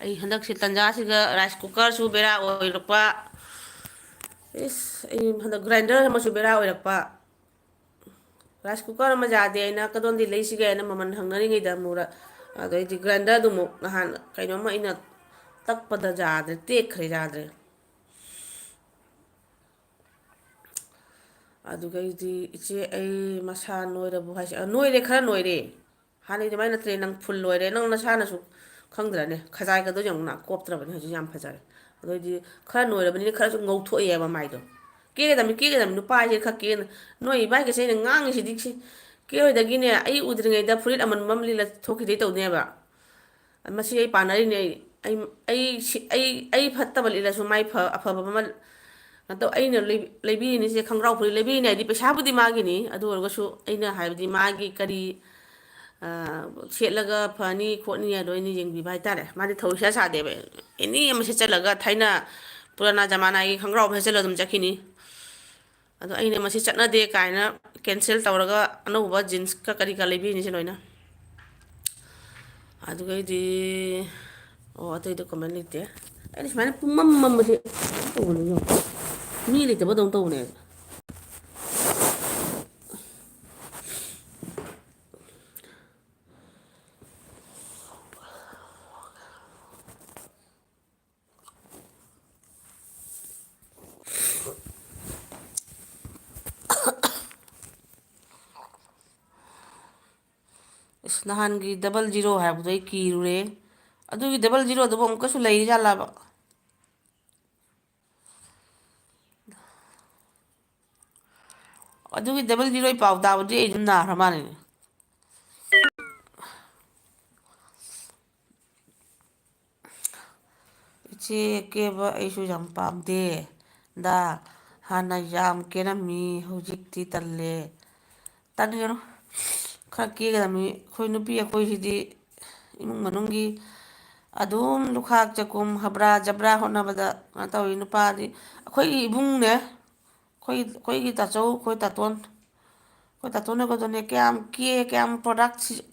ꯑꯩ ꯍꯟꯗꯛꯁꯦ ꯇꯟꯖꯥꯁꯤꯒ rice cookerꯁꯨ ꯕꯦꯔꯥ ꯑꯣꯏꯔꯛꯄ꯫ ꯏꯁ, ꯑꯩ ꯍꯟꯗꯛ grinder ꯑꯃꯁꯨ ꯕꯦꯔꯥ ꯑꯣꯏꯔꯛꯄ꯫ Rice cooker ꯑꯃ ꯌꯥꯗꯦ ꯍꯥꯏꯅ ꯀꯗꯣꯝꯗꯤ ꯂꯩꯁꯤꯒꯦ ꯍꯥꯏꯅ ꯃꯃꯜ ꯍꯪꯅꯔꯤꯉꯩꯗ ꯑꯃꯨꯛ ꯔ-, ꯑꯗꯩꯗꯤ grinderꯗꯨ ꯑꯃꯨꯛ ꯅꯍꯥꯟ ꯀꯩꯅꯣꯝꯃ ꯑꯩꯅ ꯇꯛꯄꯗ ꯌꯥꯗ꯭ꯔꯦ, ꯇꯦꯛꯈ꯭ꯔꯦ, ꯌꯥꯗ꯭ꯔꯦ꯫ ꯑꯗꯨꯒꯩꯗꯤ, "ꯏꯆꯦ, ꯑꯩ ꯃꯁꯥ ꯅꯣꯏꯔꯕꯣ?" ꯍꯥꯏꯁꯦ꯫ ꯑ, ꯅꯣꯏꯔꯦ, ꯈꯔ ꯅꯣꯏꯔꯦ꯫ ꯍꯥꯟꯅꯩ ꯑꯗꯨꯃꯥꯏꯅ ꯅꯠꯇ꯭ꯔꯦ, ꯅꯪ full ꯑꯣꯏꯔꯦ꯫ ꯅꯪ ꯅꯁꯥꯅꯁꯨ ꯈꯪꯗ꯭ꯔꯅꯦ, ꯈꯖꯥꯏꯒꯗꯣ ꯌꯦꯡꯉꯨꯅ, ꯀꯣꯞꯇ꯭ꯔꯕꯅꯦ, ꯍꯧꯖꯤꯛ ꯌꯥꯝ ꯐꯖꯔꯦ꯫ ꯑꯗꯨ ꯑꯣꯏꯗꯤ ꯈꯔ ꯅꯣꯏꯔꯕꯅꯤꯅ ꯈꯔꯁꯨ ꯉꯧꯊꯣꯛꯑꯦꯕ ꯃꯥꯏꯗꯣ꯫ ꯀꯦꯒꯗꯕꯅꯤ, ꯀꯦꯒꯗꯕꯅꯤ, ꯅꯨꯄꯥ ꯍꯥꯏꯁꯦ ꯈꯔ ꯀꯦꯅ꯫ ꯅꯣꯏ ꯏꯕꯥꯏꯒꯁꯦ ꯑꯩꯅ ꯉꯥꯡꯉꯤꯁꯤꯗꯤ ꯁꯤ꯫ ꯀꯦꯔꯣꯏꯗꯒꯤꯅꯦ, ꯑꯩ ꯎꯗ꯭ꯔꯤꯉꯩꯗ ꯐꯨꯔꯤꯠ ꯑꯃꯟꯕ ꯑꯃ ꯂꯤꯠꯂ ꯊꯣꯛꯈꯤꯗꯩ ꯇꯧꯅꯦꯕ꯫ ꯃꯁꯤ ꯑꯩ ꯄꯥꯟꯅꯔꯤꯅꯦ꯫ ꯑꯩ, ꯑꯩ, ꯑꯩ ꯁꯤ-, ꯑꯩ, ꯑꯩ ꯐꯠꯇꯕ ꯂꯤꯠꯂꯁꯨ ꯃꯥꯏ ꯐ-, ꯑꯐꯕ ꯑꯃ, ꯀꯩꯅꯣ ꯇꯧ-, ꯑꯩꯅ ꯂꯩ-, ꯂꯩꯕꯤꯔꯤꯅꯤꯁꯦ, ꯈꯣꯡꯒ꯭ꯔꯥꯎ ꯐꯨꯔꯤꯠ ꯂꯩꯕꯤꯔꯤꯅꯦ ꯍꯥꯏꯗꯤ ꯄꯩꯁꯥꯕꯨꯗꯤ ꯃꯥꯒꯤꯅꯤ, ꯑꯗꯨ ꯑꯣꯏꯔꯒꯁꯨ ꯑꯩꯅ ꯍꯥꯏꯕꯗꯤ ꯃꯥꯒꯤ ꯀꯔꯤ, ꯑ, ꯁꯦꯠꯂꯒ ꯐꯅꯤ ꯈꯣꯠꯅꯤ ꯍꯥꯏꯗꯣ ꯑꯩꯅ ꯌꯦꯡꯕꯤꯕ ꯍꯥꯏꯇꯥꯔꯦ꯫ ꯃꯥꯗꯤ ꯊꯧ ꯏꯁꯥ ꯁꯥꯗꯦꯕ꯫ ꯑꯦꯅꯤ ꯑꯃ ꯁꯦꯠꯆꯜꯂꯒ, ꯊꯥꯏꯅ ꯄꯨꯔꯥꯅꯥ ꯖꯃꯥꯅꯥꯒꯤ ꯈꯣꯡꯒ꯭ꯔꯥꯎ ꯑꯃ ꯁꯦꯠꯆꯜꯂꯒ ꯑꯗꯨꯝ ꯆꯠꯈꯤꯅꯤ꯫ ꯑꯗꯣ ꯑꯩꯅ ꯃꯁꯤ ꯆꯠꯅꯗꯦ ꯀꯥꯏꯅ cancel ꯇꯧꯔꯒ ꯑꯅꯧꯕ jeans ꯀ ꯀꯔꯤ ꯀ ꯂꯩꯕꯤꯔꯤꯅꯤꯁꯦ ꯂꯣꯏꯅ꯫ ꯑꯗꯨꯒꯩꯗꯤ, ꯑꯣ, ꯑꯇꯩꯗ comment ꯂꯩꯇꯦ꯫ ꯑꯩꯅ ꯁꯨꯃꯥꯏꯅ ꯄꯨꯡꯃꯝ ꯃꯝꯕꯁꯦ ꯀꯩꯅꯣ ꯇꯧꯕꯅꯤ ꯌꯦꯡꯉꯣ꯫ ꯃꯤ ꯂꯩꯇꯕꯗꯧꯅ ꯇꯧꯕꯅꯦ꯫ ꯏꯁ, ꯅꯍꯥꯟꯒꯤ double zero ꯍꯥꯏꯕꯗꯣ ꯑꯩ ꯀꯤꯔꯨꯔꯦ꯫ ꯑꯗꯨꯒꯤ double zero ꯗꯨꯕꯨ ꯑꯃꯨꯛꯀꯁꯨ ꯂꯩꯔꯤꯖꯥꯠꯂꯕ? ꯑꯗꯨꯒꯤ double zero ꯒꯤ ꯄꯥꯎ ꯇꯥꯕꯗꯤ ꯑꯩ ꯑꯗꯨꯝ ꯅꯥꯈ꯭ꯔ ꯃꯥꯜꯂꯦꯅꯦ꯫ ꯏꯆꯦ, ꯀꯦꯕ ꯑꯩꯁꯨ ꯌꯥꯝ ꯄꯥꯝꯗꯦ ꯗ꯫ ꯍꯥꯟꯅ ꯌꯥꯝ ꯀꯦꯔꯝꯃꯤ, ꯍꯧꯖꯤꯛꯇꯤ ꯇꯜꯂꯦ꯫ ꯇꯟꯒꯅꯨ, ꯈꯔ ꯀꯦꯒꯗꯕꯅꯤ꯫ ꯑꯩꯈꯣꯏ ꯅꯨꯄꯤ ꯑꯩꯈꯣꯏꯁꯤꯗꯤ ꯏꯃꯨꯡ ꯃꯅꯨꯡꯒꯤ ꯑꯗꯨꯝ ꯂꯨꯈꯥꯛ ꯆꯒꯨꯝ, ꯍꯕ꯭ꯔꯥ ꯖꯕ꯭ꯔꯥ ꯍꯣꯠꯅꯕꯗ ꯀꯩꯅꯣ ꯇꯧꯏ꯫ ꯅꯨꯄꯥꯗꯤ, ꯑꯩꯈꯣꯏꯒꯤ ꯏꯕꯨꯡꯅꯦ, ꯑꯩꯈꯣꯏ, ꯑꯩꯈꯣꯏꯒꯤ ꯇꯥꯆꯧ, ꯑꯩꯈꯣꯏ ꯇꯥꯇꯣꯟ, ꯑꯩꯈꯣꯏ ꯇꯥꯇꯣꯟ ꯍꯣꯏꯀꯣꯗꯨꯅꯦ, ꯀꯌꯥꯝ ꯀꯦ, ꯀꯌꯥꯝ product ꯁꯤ-,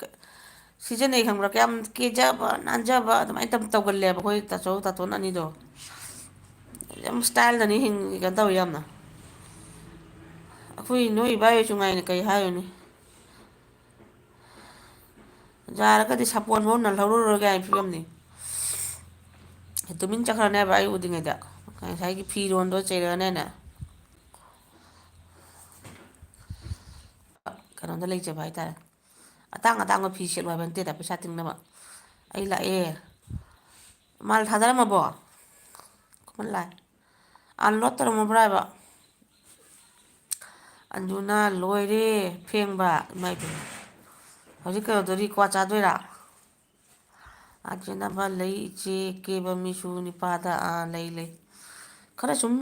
ꯁꯤꯖꯤꯟꯅꯩ ꯈꯪꯕ꯭ꯔꯥ? ꯀꯌꯥꯝ ꯀꯦꯖꯕ, ꯅꯥꯟꯖꯕ ꯑꯗꯨꯃꯥꯏꯅ ꯇꯧ-, ꯇꯧꯒꯜꯂꯦꯕ ꯑꯩꯈꯣꯏ ꯇꯥꯆꯧ ꯇꯥꯇꯣꯟ ꯑꯅꯤꯗꯣ꯫ ꯌꯥꯝ style ꯗꯅꯤ ꯍꯤꯡ-, ꯀꯩꯅꯣ ꯇꯧꯋꯤ ꯌꯥꯝꯅ꯫ ꯑꯩꯈꯣꯏ ꯅꯣꯏ ꯏꯕꯥꯏ ꯍꯣꯏꯁꯨ ꯉꯥꯏꯅ ꯀꯩ ꯍꯥꯏꯔꯨꯅꯤ? ꯌꯥꯔꯒꯗꯤ ꯁꯥꯄꯣꯟ ꯐꯥꯎ ꯅꯜꯍꯧꯔꯔꯣꯏ ꯀꯥꯏꯅ ꯐꯤꯕꯝꯅꯤ꯫ ꯇꯨꯃꯤꯟ ꯆꯠꯈ꯭ꯔꯅꯦꯕ ꯑꯩ ꯎꯗ꯭ꯔꯤꯉꯩꯗ꯫ ꯉꯁꯥꯏꯒꯤ ꯐꯤꯔꯣꯟꯗꯣ ꯆꯩꯔꯛꯑꯅꯦꯅ꯫ ꯀꯩꯅꯣꯗ ꯂꯩꯖꯕ ꯍꯥꯏꯇꯥꯔꯦ꯫ ꯑꯇꯥꯡ ꯑꯇꯥꯡꯕ ꯐꯤ ꯁꯦꯠꯂꯨ ꯍꯥꯏꯕ ꯅꯠꯇꯦꯗ, ꯄꯩꯁꯥ ꯇꯤꯡꯅꯕ꯫ ꯑꯩ ꯂꯥꯛꯑꯦ꯫ ꯃꯥꯜ ꯊꯥꯗꯔꯝꯃꯕꯣ? ꯀꯃꯥꯏꯅ ꯂꯥꯛꯑꯦ? ꯑꯟꯂꯣꯗ ꯇꯧꯔꯝꯃꯕ꯭ꯔꯥ ꯍꯥꯏꯕ? ꯑꯟꯖꯨꯅ ꯂꯣꯏꯔꯦ ꯐꯦꯡꯕ꯫ ꯏꯃꯥ ꯏꯕꯦꯝꯃ꯫ ꯍꯧꯖꯤꯛ ꯀꯩꯅꯣꯗꯨꯗꯤ ꯀ꯭ꯋꯥ ꯆꯥꯗꯣꯏꯔꯥ? ꯑꯥꯔ ꯖꯦꯅꯥꯕ ꯂꯩ ꯏꯆꯦ, ꯀꯦꯕ ꯃꯤꯁꯨ ꯅꯤꯄꯥꯗ, ꯑꯥ, ꯂꯩ, ꯂꯩ꯫ ꯈꯔ ꯁꯨꯝ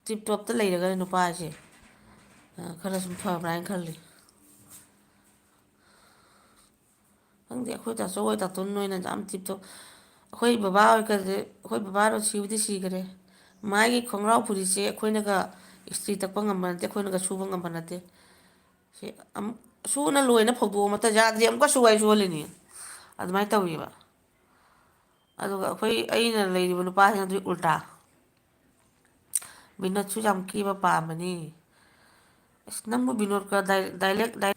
ꯇꯤꯞ ꯇꯣꯞꯇ ꯂꯩꯔꯒꯅ ꯅꯨꯄꯥꯁꯦ, ꯑ, ꯈꯔ ꯁꯨꯝ ꯐꯕ꯭ꯔꯥ ꯍꯥꯏꯅ ꯈꯜꯂꯤ꯫ ꯈꯪꯗꯦ, ꯑꯩꯈꯣꯏ ꯇꯥꯆꯧ ꯍꯣꯏ ꯇꯥꯇꯣꯟ ꯍꯣꯏꯅ ꯌꯥꯝ ꯇꯤꯞ ꯇꯣꯞ꯫ ꯑꯩꯈꯣꯏ ꯕꯕꯥ ꯍꯣꯏ ꯀꯗꯤ, ꯑꯩꯈꯣꯏ ꯕꯕꯥꯗꯣ ꯁꯤꯕꯨꯗꯤ ꯁꯤꯈꯔꯦ꯫ ꯃꯥꯒꯤ ꯈꯣꯡꯒ꯭ꯔꯥꯎ ꯐꯨꯔꯤꯠꯁꯦ ꯑꯩꯈꯣꯏꯅꯒ ꯏꯁꯇ꯭ꯔꯤ ꯇꯛꯄ ꯉꯝꯕ ꯅꯠꯇꯦ, ꯑꯩꯈꯣꯏꯅꯒ ꯁꯨꯕ ꯉꯝꯕ ꯅꯠꯇꯦ꯫ ꯁꯤ ꯑꯃꯨꯛ ꯁꯨꯅ ꯂꯣꯏꯅ ꯐꯧꯗꯣꯛꯑ ꯃꯇꯨꯡ ꯌꯥꯗ꯭ꯔꯗꯤ ꯑꯃꯨꯛꯀ ꯁꯨ ꯍꯥꯏ ꯁꯨꯍꯜꯂꯤꯅꯤ꯫ ꯑꯗꯨꯃꯥꯏꯅ ꯇꯧꯋꯦꯕ꯫ ꯑꯗꯨꯒ ꯑꯩꯈꯣꯏ, ꯑꯩꯅ ꯂꯩꯔꯤꯕ ꯅꯨꯄꯥꯁꯤꯅ ꯑꯗꯨꯒꯤ ꯎꯜꯇꯥ꯫ ꯕꯤꯅꯣꯗꯁꯨ ꯌꯥꯝ ꯀꯦꯕ ꯄꯥꯝꯕꯅꯤ꯫ ꯑꯁ, ꯅꯪꯕꯨ ꯕꯤꯅꯣꯗꯀ ꯗꯥꯏ-, ꯗꯥꯏꯂꯦꯛ ꯗꯥꯏ-,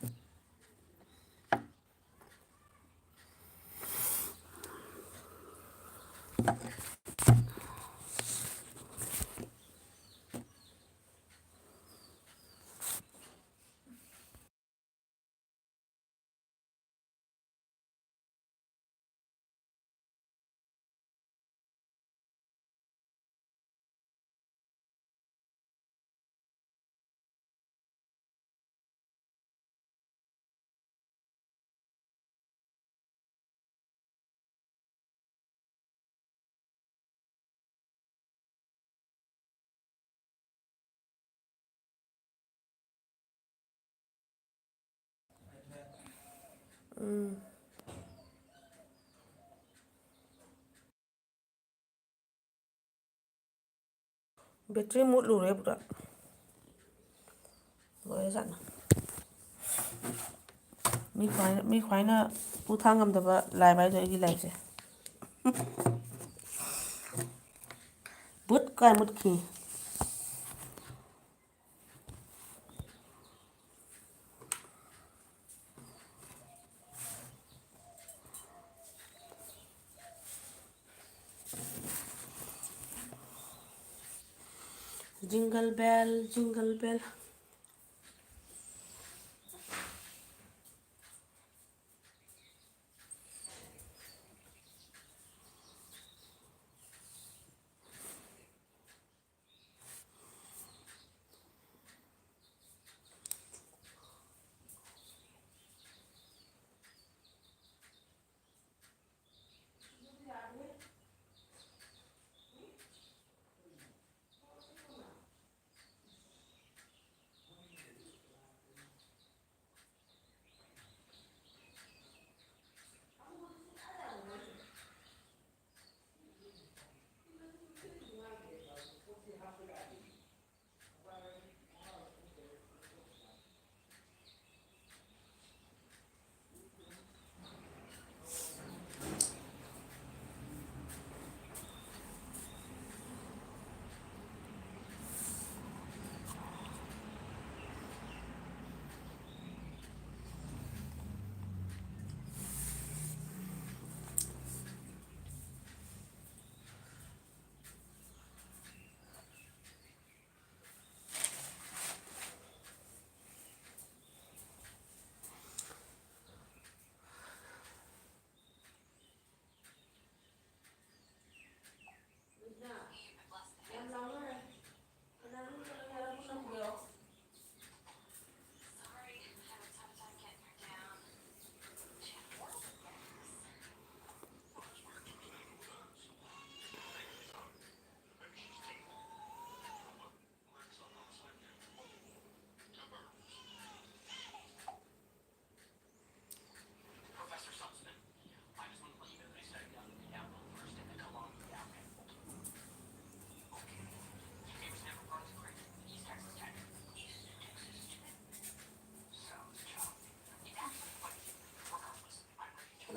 ꯎꯝ꯫ ꯕꯦꯇ꯭ꯔꯤ ꯃꯨꯠꯂꯨꯔꯦ ꯄꯨꯔꯥ꯫ ꯂꯣꯏꯔꯦ ꯖꯥꯠꯅꯤ꯫ ꯃꯤ ꯈ꯭ꯋꯥꯏꯅ, ꯃꯤ ꯈ꯭ꯋꯥꯏꯅ ꯄꯨ ꯊꯥꯡ ꯉꯝꯗꯕ ꯂꯥꯏꯕ ꯍꯥꯏꯗꯣ ꯑꯩꯒꯤ ꯂꯥꯏꯐꯁꯦ꯫ ꯕꯨꯠ ꯀꯥꯏ ꯃꯨꯠꯈꯤ꯫ Jingle bell, jingle bell.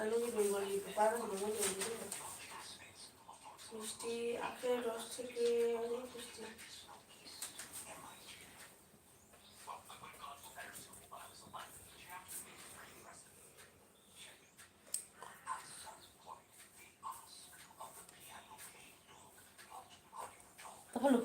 ꯅꯪꯒꯤ ꯕꯦꯡꯒꯣꯂꯤ ꯅꯨꯄꯥꯅ ꯀꯩꯅꯣꯝꯃ ꯇꯧꯔꯤꯗꯨꯕꯨ? ꯃꯤꯁꯇꯤ, ꯑꯈꯦ ꯔꯣꯁ ꯊꯤꯀꯦ, ꯑꯅꯤ ꯃꯤꯁꯇꯤ꯫ ꯀꯛꯍꯜꯂꯨ꯫